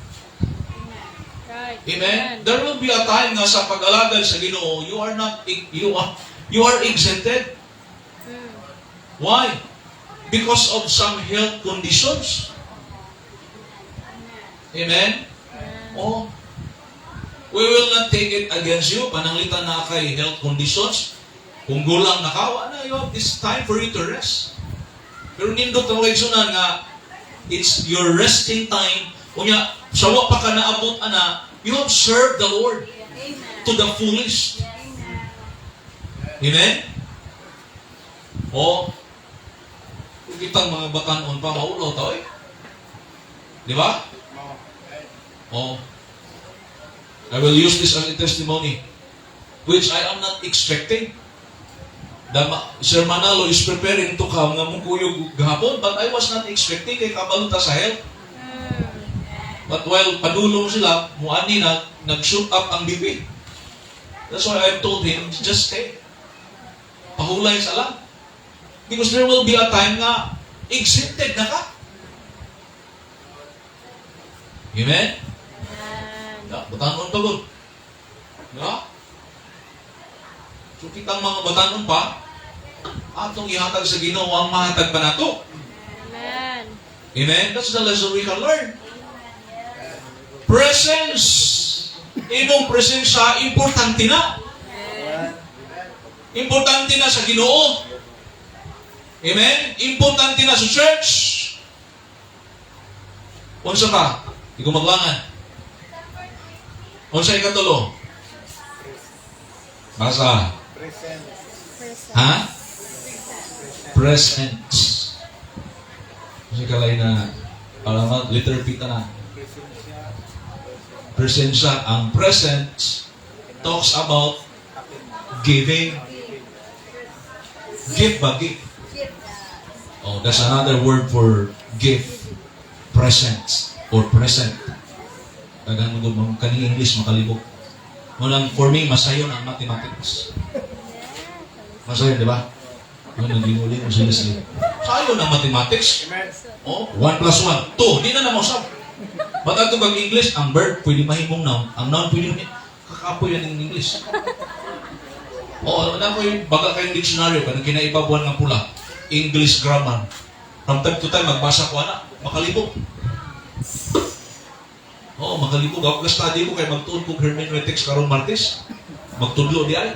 Right. Amen? There will be a time nga sa pag-alagad sa Ginoo, you are not, you are exempted. Why? Because of some health conditions. Amen? Amen. Oh. We will not take it against you. Pananglitan na kay health conditions. Kung gulang na ka, wala na, you have this time for you to rest. Pero nindot ang kaigsunan nga, it's your resting time. Unya, sa wa pa ka naabot ana, you have served the Lord Amen. To the fullest. Amen. Amen? O, kung kitang mga batanon pa, maulaw ta, eh. Di ba? Oh. I will use this as a testimony, which I am not expecting. Sir Manalo is preparing to come nga mukuyog gahapon, but I was not expecting kay kabalo ta sa health. But while padulong sila, muani na, nag-shoot up ang BP. That's why I told him, "Just stay. Pahulay sa lang." Because there will be a time nga, exempted na ka. Amen? Amen. Ya, batanon pa gud. Ya? So kitang mga batanon pa, atong ihatag sa Ginoo ang mahatag pa nato. Amen. Amen? That's the lesson we can learn. Presence. Imong presensya, importante na. Importante na sa Ginoo. Amen? Importante na sa church. Unsa ka? Di ko maglangan. Unsa ikatulo? Basa. Present. Ha? Presence. Kasi kalay na, alam mo, letter P ta na. Presensya. Presensya. Ang presence talks about giving. Give ba? Give. Oh, that's another word for gift. Presence or present. Daghang mo gud kaning English makalibog. Mao nang for me masayon ang mathematics. Masayon, di ba? Ano naginguli mo sila sila. Sayon ang mathematics. Amen. Oh, 1 plus 1, 2. Di na na mausap. But ato kag English, ang verb pwede mahimong noun. Ang noun pwede mahimong. Kakapoy yan ng English. Oh, na ko yung baga kayong dictionary kanang kinaibabuan nga pula. English grammar. From time to time magbasa ko ana, makalibog. Oo, makalibog. Ako ka-study ko kay magtuon kog hermeneutics karong Martes. Magtudlo di ay.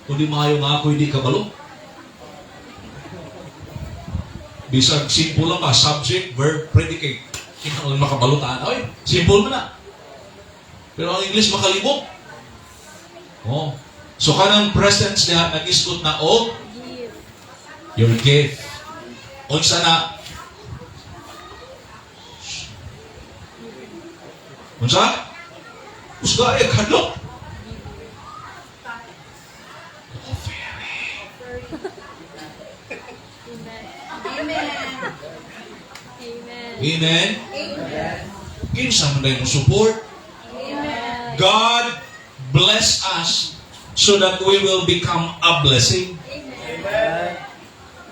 Kung di maayo nga ako, hindi kabalo. Bisag simple lang ba, subject, verb, predicate. Kinahanglan makabalo ta. Oy, simple man na. Pero ang English makalibog. Oh. So kanang presence niya nag-isgot na og Give. your gift. Unsa na? Unsa? Usga ay kadlok. Offering. Amen. Amen. Amen. Amen. Amen. Kinsa man mo support? Amen. God bless us so that we will become a blessing. Amen.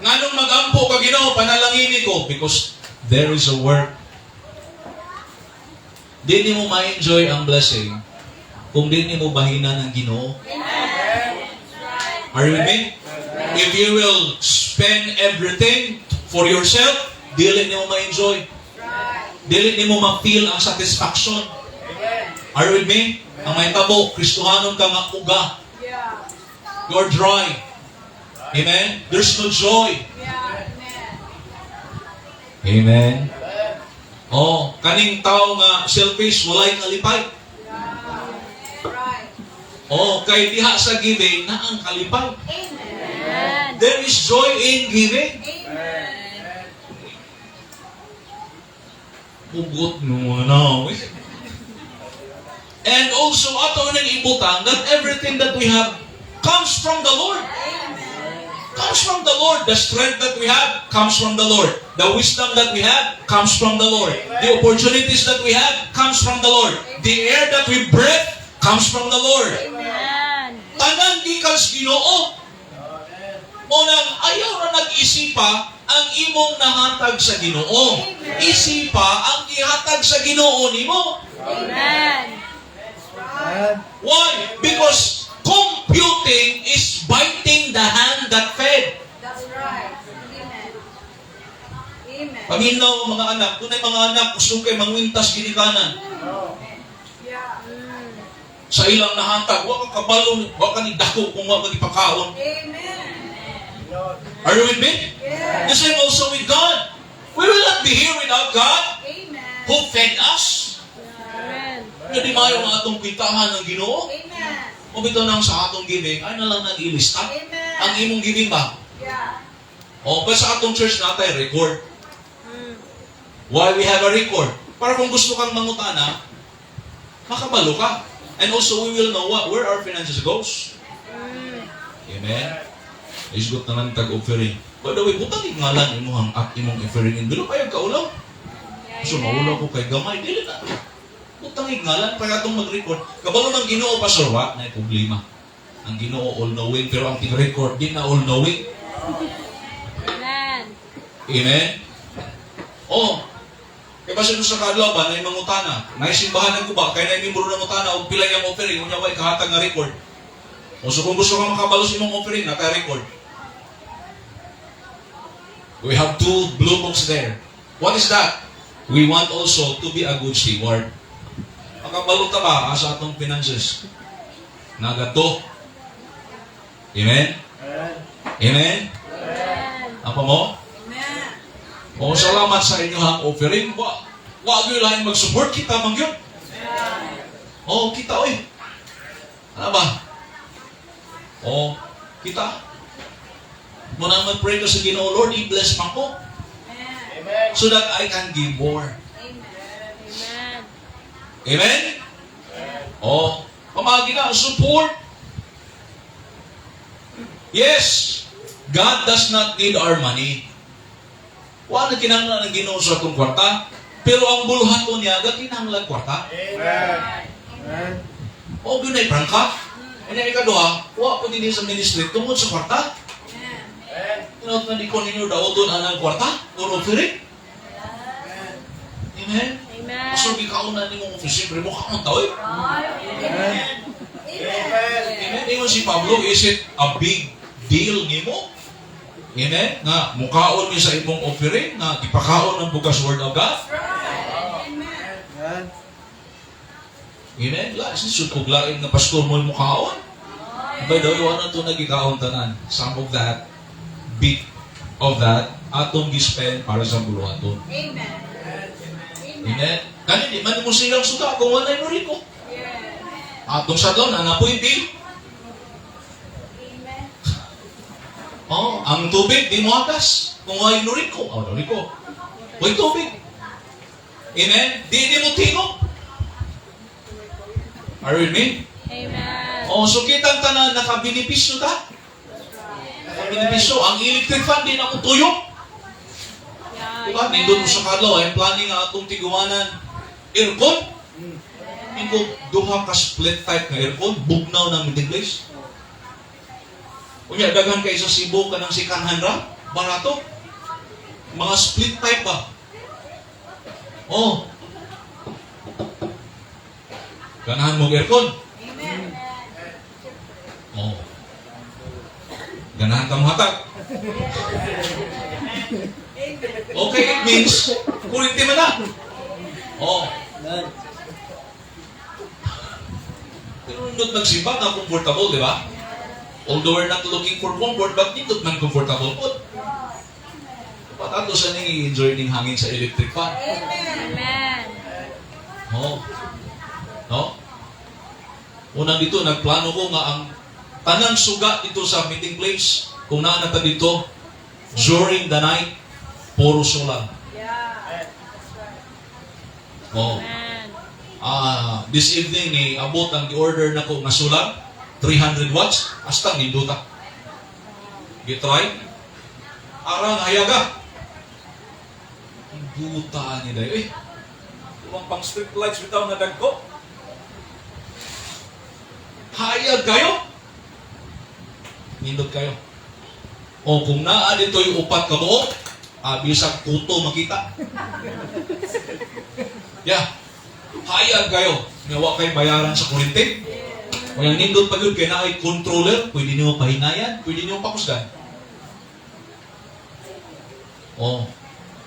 Nganong magampo ka, Ginoo, panalangini ko because there is a work. Di nimo ma-enjoy ang blessing kung di nimo bahinan ang Ginoo. Are you with me? If you will spend everything for yourself, dili nimo ma-enjoy. Dili nimo ma-feel ang satisfaction. Are you with me? Ang mahitabo, Kristohanon ka nga uga. You're dry. Amen? There's no joy. Amen. Amen. Oh, kaning tao nga selfish, walay kalipay. Oh, kay diha sa giving na ang kalipay. Amen. There is joy in giving. Amen. Hugot no ano. And also, ato nang ibutang that everything that we have comes from the Lord. Comes from the Lord. The strength that we have comes from the Lord. The wisdom that we have comes from the Lord. The opportunities that we have comes from the Lord. The air that we breathe comes from the Lord. Amen. Tanan gikan sa Ginoo. Mao nang ayaw ra nag-isipa ang imong nahatag sa Ginoo. Isipa ang gihatag sa Ginoo nimo. Amen. Why? Because computing is biting the hand that fed. That's right. Amen. Amen. Paminaw mga anak, kung mga anak gusto kay mangwintas ginikanan sa ilang nahatag, wa ka kabalo, wa ka ni dako kung wa ka gipakaon. Amen. Are you with me? Yes. The same also with God. We will not be here without God Amen. who fed us. Amen. Pwede maayo nga atong kwintahan ng Ginoo. Amen. O bitaw nang sa atong giving, ay na lang nag-ilista. Amen. Ang imong giving ba? Yeah. O, ba sa atong church natay record. Why we have a record? Para kung gusto kang mangutana, makabalo ka. And also, we will know where our finances goes. Amen? Isgot na lang tag-offering. By the way, butang ngalan imong at imong offering envelope. Ayaw kaulaw. So, maulaw ko kay gamay. Dili na. Butang ngalan para atong mag-record. Kabalo ng Ginoo, Pastor, wa na problema. Ang Ginoo all-knowing, pero ang tig-record di na all-knowing. Amen. Amen? Oh, kay basin sa kaadlaw ba, na mangutana, naisimbahan ko ba, kay na membro ng utana, og pila yung offering, unya way kahatag nga record. O so kung gusto ka makabalo sa imong offering, naka-record. We have two blue books there. What is that? We want also to be a good steward. Makabalo ta ba sa atong finances? Nagato. Amen? Amen? Apa mo? Amen. O, salamat sa inyong offering. Wa gyud lain mag-support kita man gyud. Oh, kita oy. Ano ba? Oh, kita. Muna mag-pray ko sa Ginoo, "Lord, i-bless pa ko Amen. Amen. so that I can give more." Amen. Amen. Amen? Oh, pamagi na, support. Yes, God does not need our money. Wala na kinahanglan ng Ginoo sa atong kwarta, pero ang buluhaton niya, kinahanglan kwarta. Amen. Amen. O gyud prangka. Ano yung ikaduha, wa ko din sa ministry tungod sa kwarta. Amen. Amen. Tinawag na di ko ninyo daoton anang kwarta or offering. Amen? Amen. Pastor, gikaon na nimong office, siyempre mo kaon ta, oy. Amen. Amen. Amen? Ingon si Pablo, "Is it a big deal nimo?" Amen? Nga, mukaon mi sa imong offering, nga gipakaon ang bugas word of God. Right. Amen. Amen. Amen? La, sud kog lain nga pastor mo mukaon. By the way, wala to nagikaon tanan. Some of that, bit of that, atong gispend para sa buluhaton. Amen. Amen? Kani di man mo silang suga kung walay mo riko. Yes. Atong sa doon, ana po bill. Amen. Oh, ang tubig di mo agas kung walay Norinco. Oh, Norinco. Way tubig. Amen? Di mo tingog. Are you with me? Amen. Oh, so kitang tanan nakabinipisyo ta. Nakabinipisyo. Ang electric fan di na ko tuyok. Yeah, Diba? amen. Nindot mo sa kadlaw, I'm planning nga atong tiguanan aircon. Ingo duha ka split type nga aircon, bugnaw ng meeting place. Unya daghan kay sa Cebu kanang si Kanhan ra, barato. Mga split type ba? Oh. Ganahan mo aircon? Amen. Oh. Ganahan ka mohatag. Okay, it means kuryente man na. Oh. Amen. Pero nindot magsimba nga comfortable, di ba? Although we're not looking for comfort, but nindot man comfortable po. Patato sa ning enjoy ning hangin sa electric fan. Amen. Amen. Oh. No? Unang dito, nagplano ko nga ang tanang suga dito sa meeting place, kung naa na ta dito, during the night, puro solar. Yeah. That's right. Oh. Amen. Ah, this evening ni abot ang gi-order nako nga solar, 300 watts, hasta nindota. Gitry. Arang hayaga. Ang buta ni day. Eh, umang pang street lights bitaw nga dagko. Hayag kayo. Nindot kayo. O kung naa dito yung upat ka buok, bisag kuto makita. Yeah. Hayag kayo. Nga wa kay bayaran sa kuryente. Kaya nindot pa gyud kay naay controller, pwede niyo pahinayan, pwede niyo pakusgan. Oh,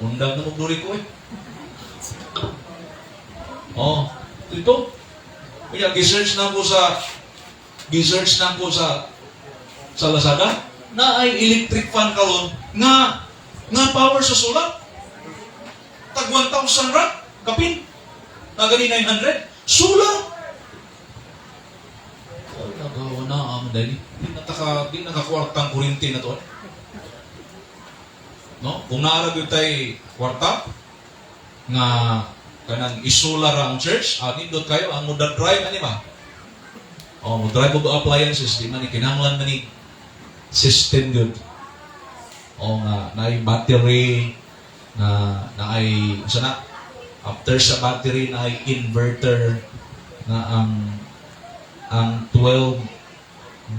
undang na og ko eh. Oh, ito. Kaya gi-search na ko sa Lazada na ay electric fan karon nga power sa solar. Tag 1,000 ra kapin. Na gani 900 solar. Ay, nagawa na ang dali. Di nakakwartang kuryente na to. No? Kung naara gyud tay kwarta nga kanang isolar ang church, nindot kayo ang muda drive ani ba? Oh, mo drive og appliances di man ni kinahanglan man ni system gyud. O nga naay battery na naay unsa na after sa battery naay inverter na ang 12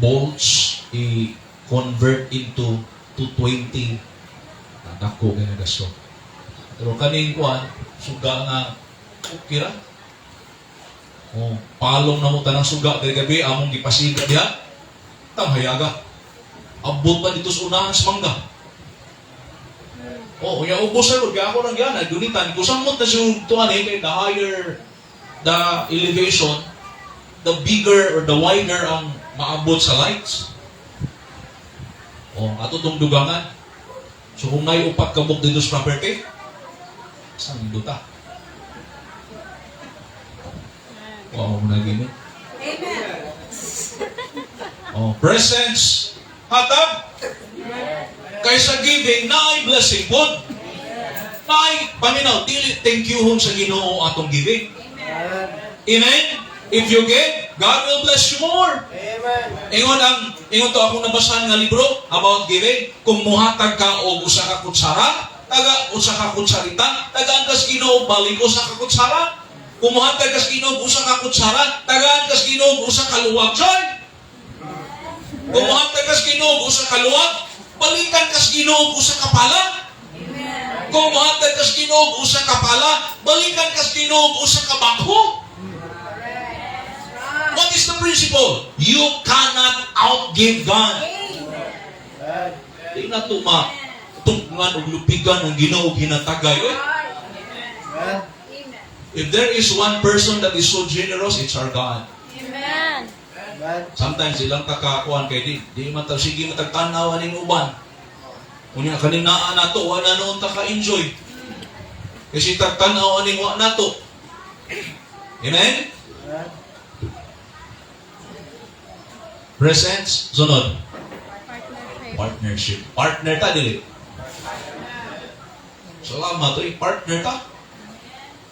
volts i-convert into 220 na dako kay nga gasto. Pero kaning kuan suga nga okay ra. Oh, palong na mo tanang suga kay gabi among gipasiga diha. Tang hayaga. Abot pa dito sa unahan sa mangga. Oh, unya ubos sa kaya ako nang yana, dunitan ko samot na siya tuan eh kay the higher the elevation, the bigger or the wider ang maabot sa lights. O, ato tong dugangan. So kung naay upat ka buok dito sa property, saan nindota? Wow, na gini. Amen. Oh, presence. Hatag. Kaysa giving, naay blessing pod. Naay, paminaw, dili thank you sa Ginoo atong giving. Amen. Amen? If you give, God will bless you more. Amen. Ingon to akong nabasahan nga libro about giving. Kung muhatag ka og usa ka kutsara, taga usa ka kutsarita, tagaan kas Ginoo balik usa ka kutsara. Kung muhatag kas Ginoo usa ka kutsara, tagaan kas Ginoo usa ka luwag. Joy! Kung muhatag kas Ginoo usa ka luwag, balikan kas Ginoo usa ka pala. Amen. Kung muhatag kas Ginoo usa ka pala, balikan kas Ginoo usa ka bakho. That's right. What is the principle? You cannot outgive God. Amen. Di na to ma tugman og lupigan ang Ginoo ginatagay. Oy, Right. Amen. Amen. if there is one person that is so generous, it's our God. Amen. Amen. Sometimes ilang takakuan kay di man ta sige matagtanaw aning uban. Unya kaning naa nato wa na noon ta ka-enjoy. Kasi tagtanaw aning wa nato. Amen? Amen. Presence, sunod. Partnership. Partnership. Partner ta dili. Salamat oy, partner ta.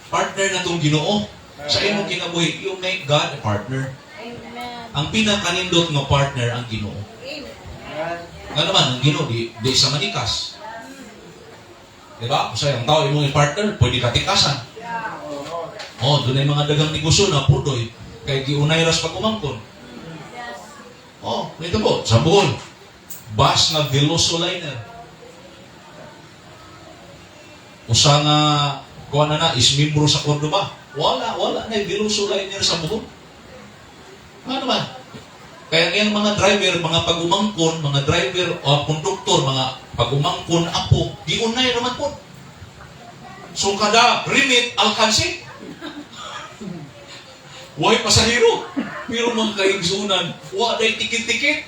Partner na tong Ginoo. Sa imong kinabuhi, you make God a partner. Amen. Ang pinakanindot nga partner ang Ginoo. Amen. Amen. Nga naman, ang Ginoo di sa manikas. Di ba? Kung ang tao imong partner, pwede ka tikasan. Yeah. Oo. Oh, doon ay mga dagang negosyo na pudoy. Kay giunay ras pag umangkon. Yes. Oh, ito po, sa Bohol. Bus nga Veloso Liner. Usa nga kuha na na is membro sa Cordoba. Wala na yung Veloso Liner sa Bohol. Ano naman? Kaya ngayong mga driver, mga pag-umangkon, mga driver o konduktor, mga pag-umangkon, apo, giunay naman po. So kada remit, alkansi. Way pasahero. Pero mga kaigsunan, wa day ticket-ticket.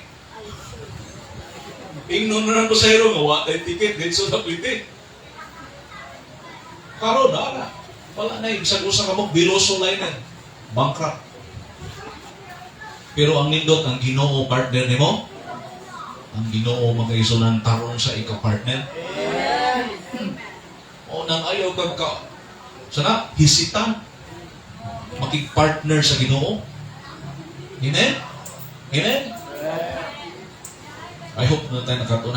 Ingnon na ng pasahero nga, wa day ticket, dito sa pwede. Karon na na. Wala na, isang usa ka mo, Veloso Liner. Bankrupt. Pero ang nindot, ang Ginoo partner nimo, ang Ginoo mga kaigsunan tarong sa ikaw partner. O nang ayaw kag ka, sana hisitan makig-partner sa Ginoo. Amen? Amen? I hope na tayo nakatuna.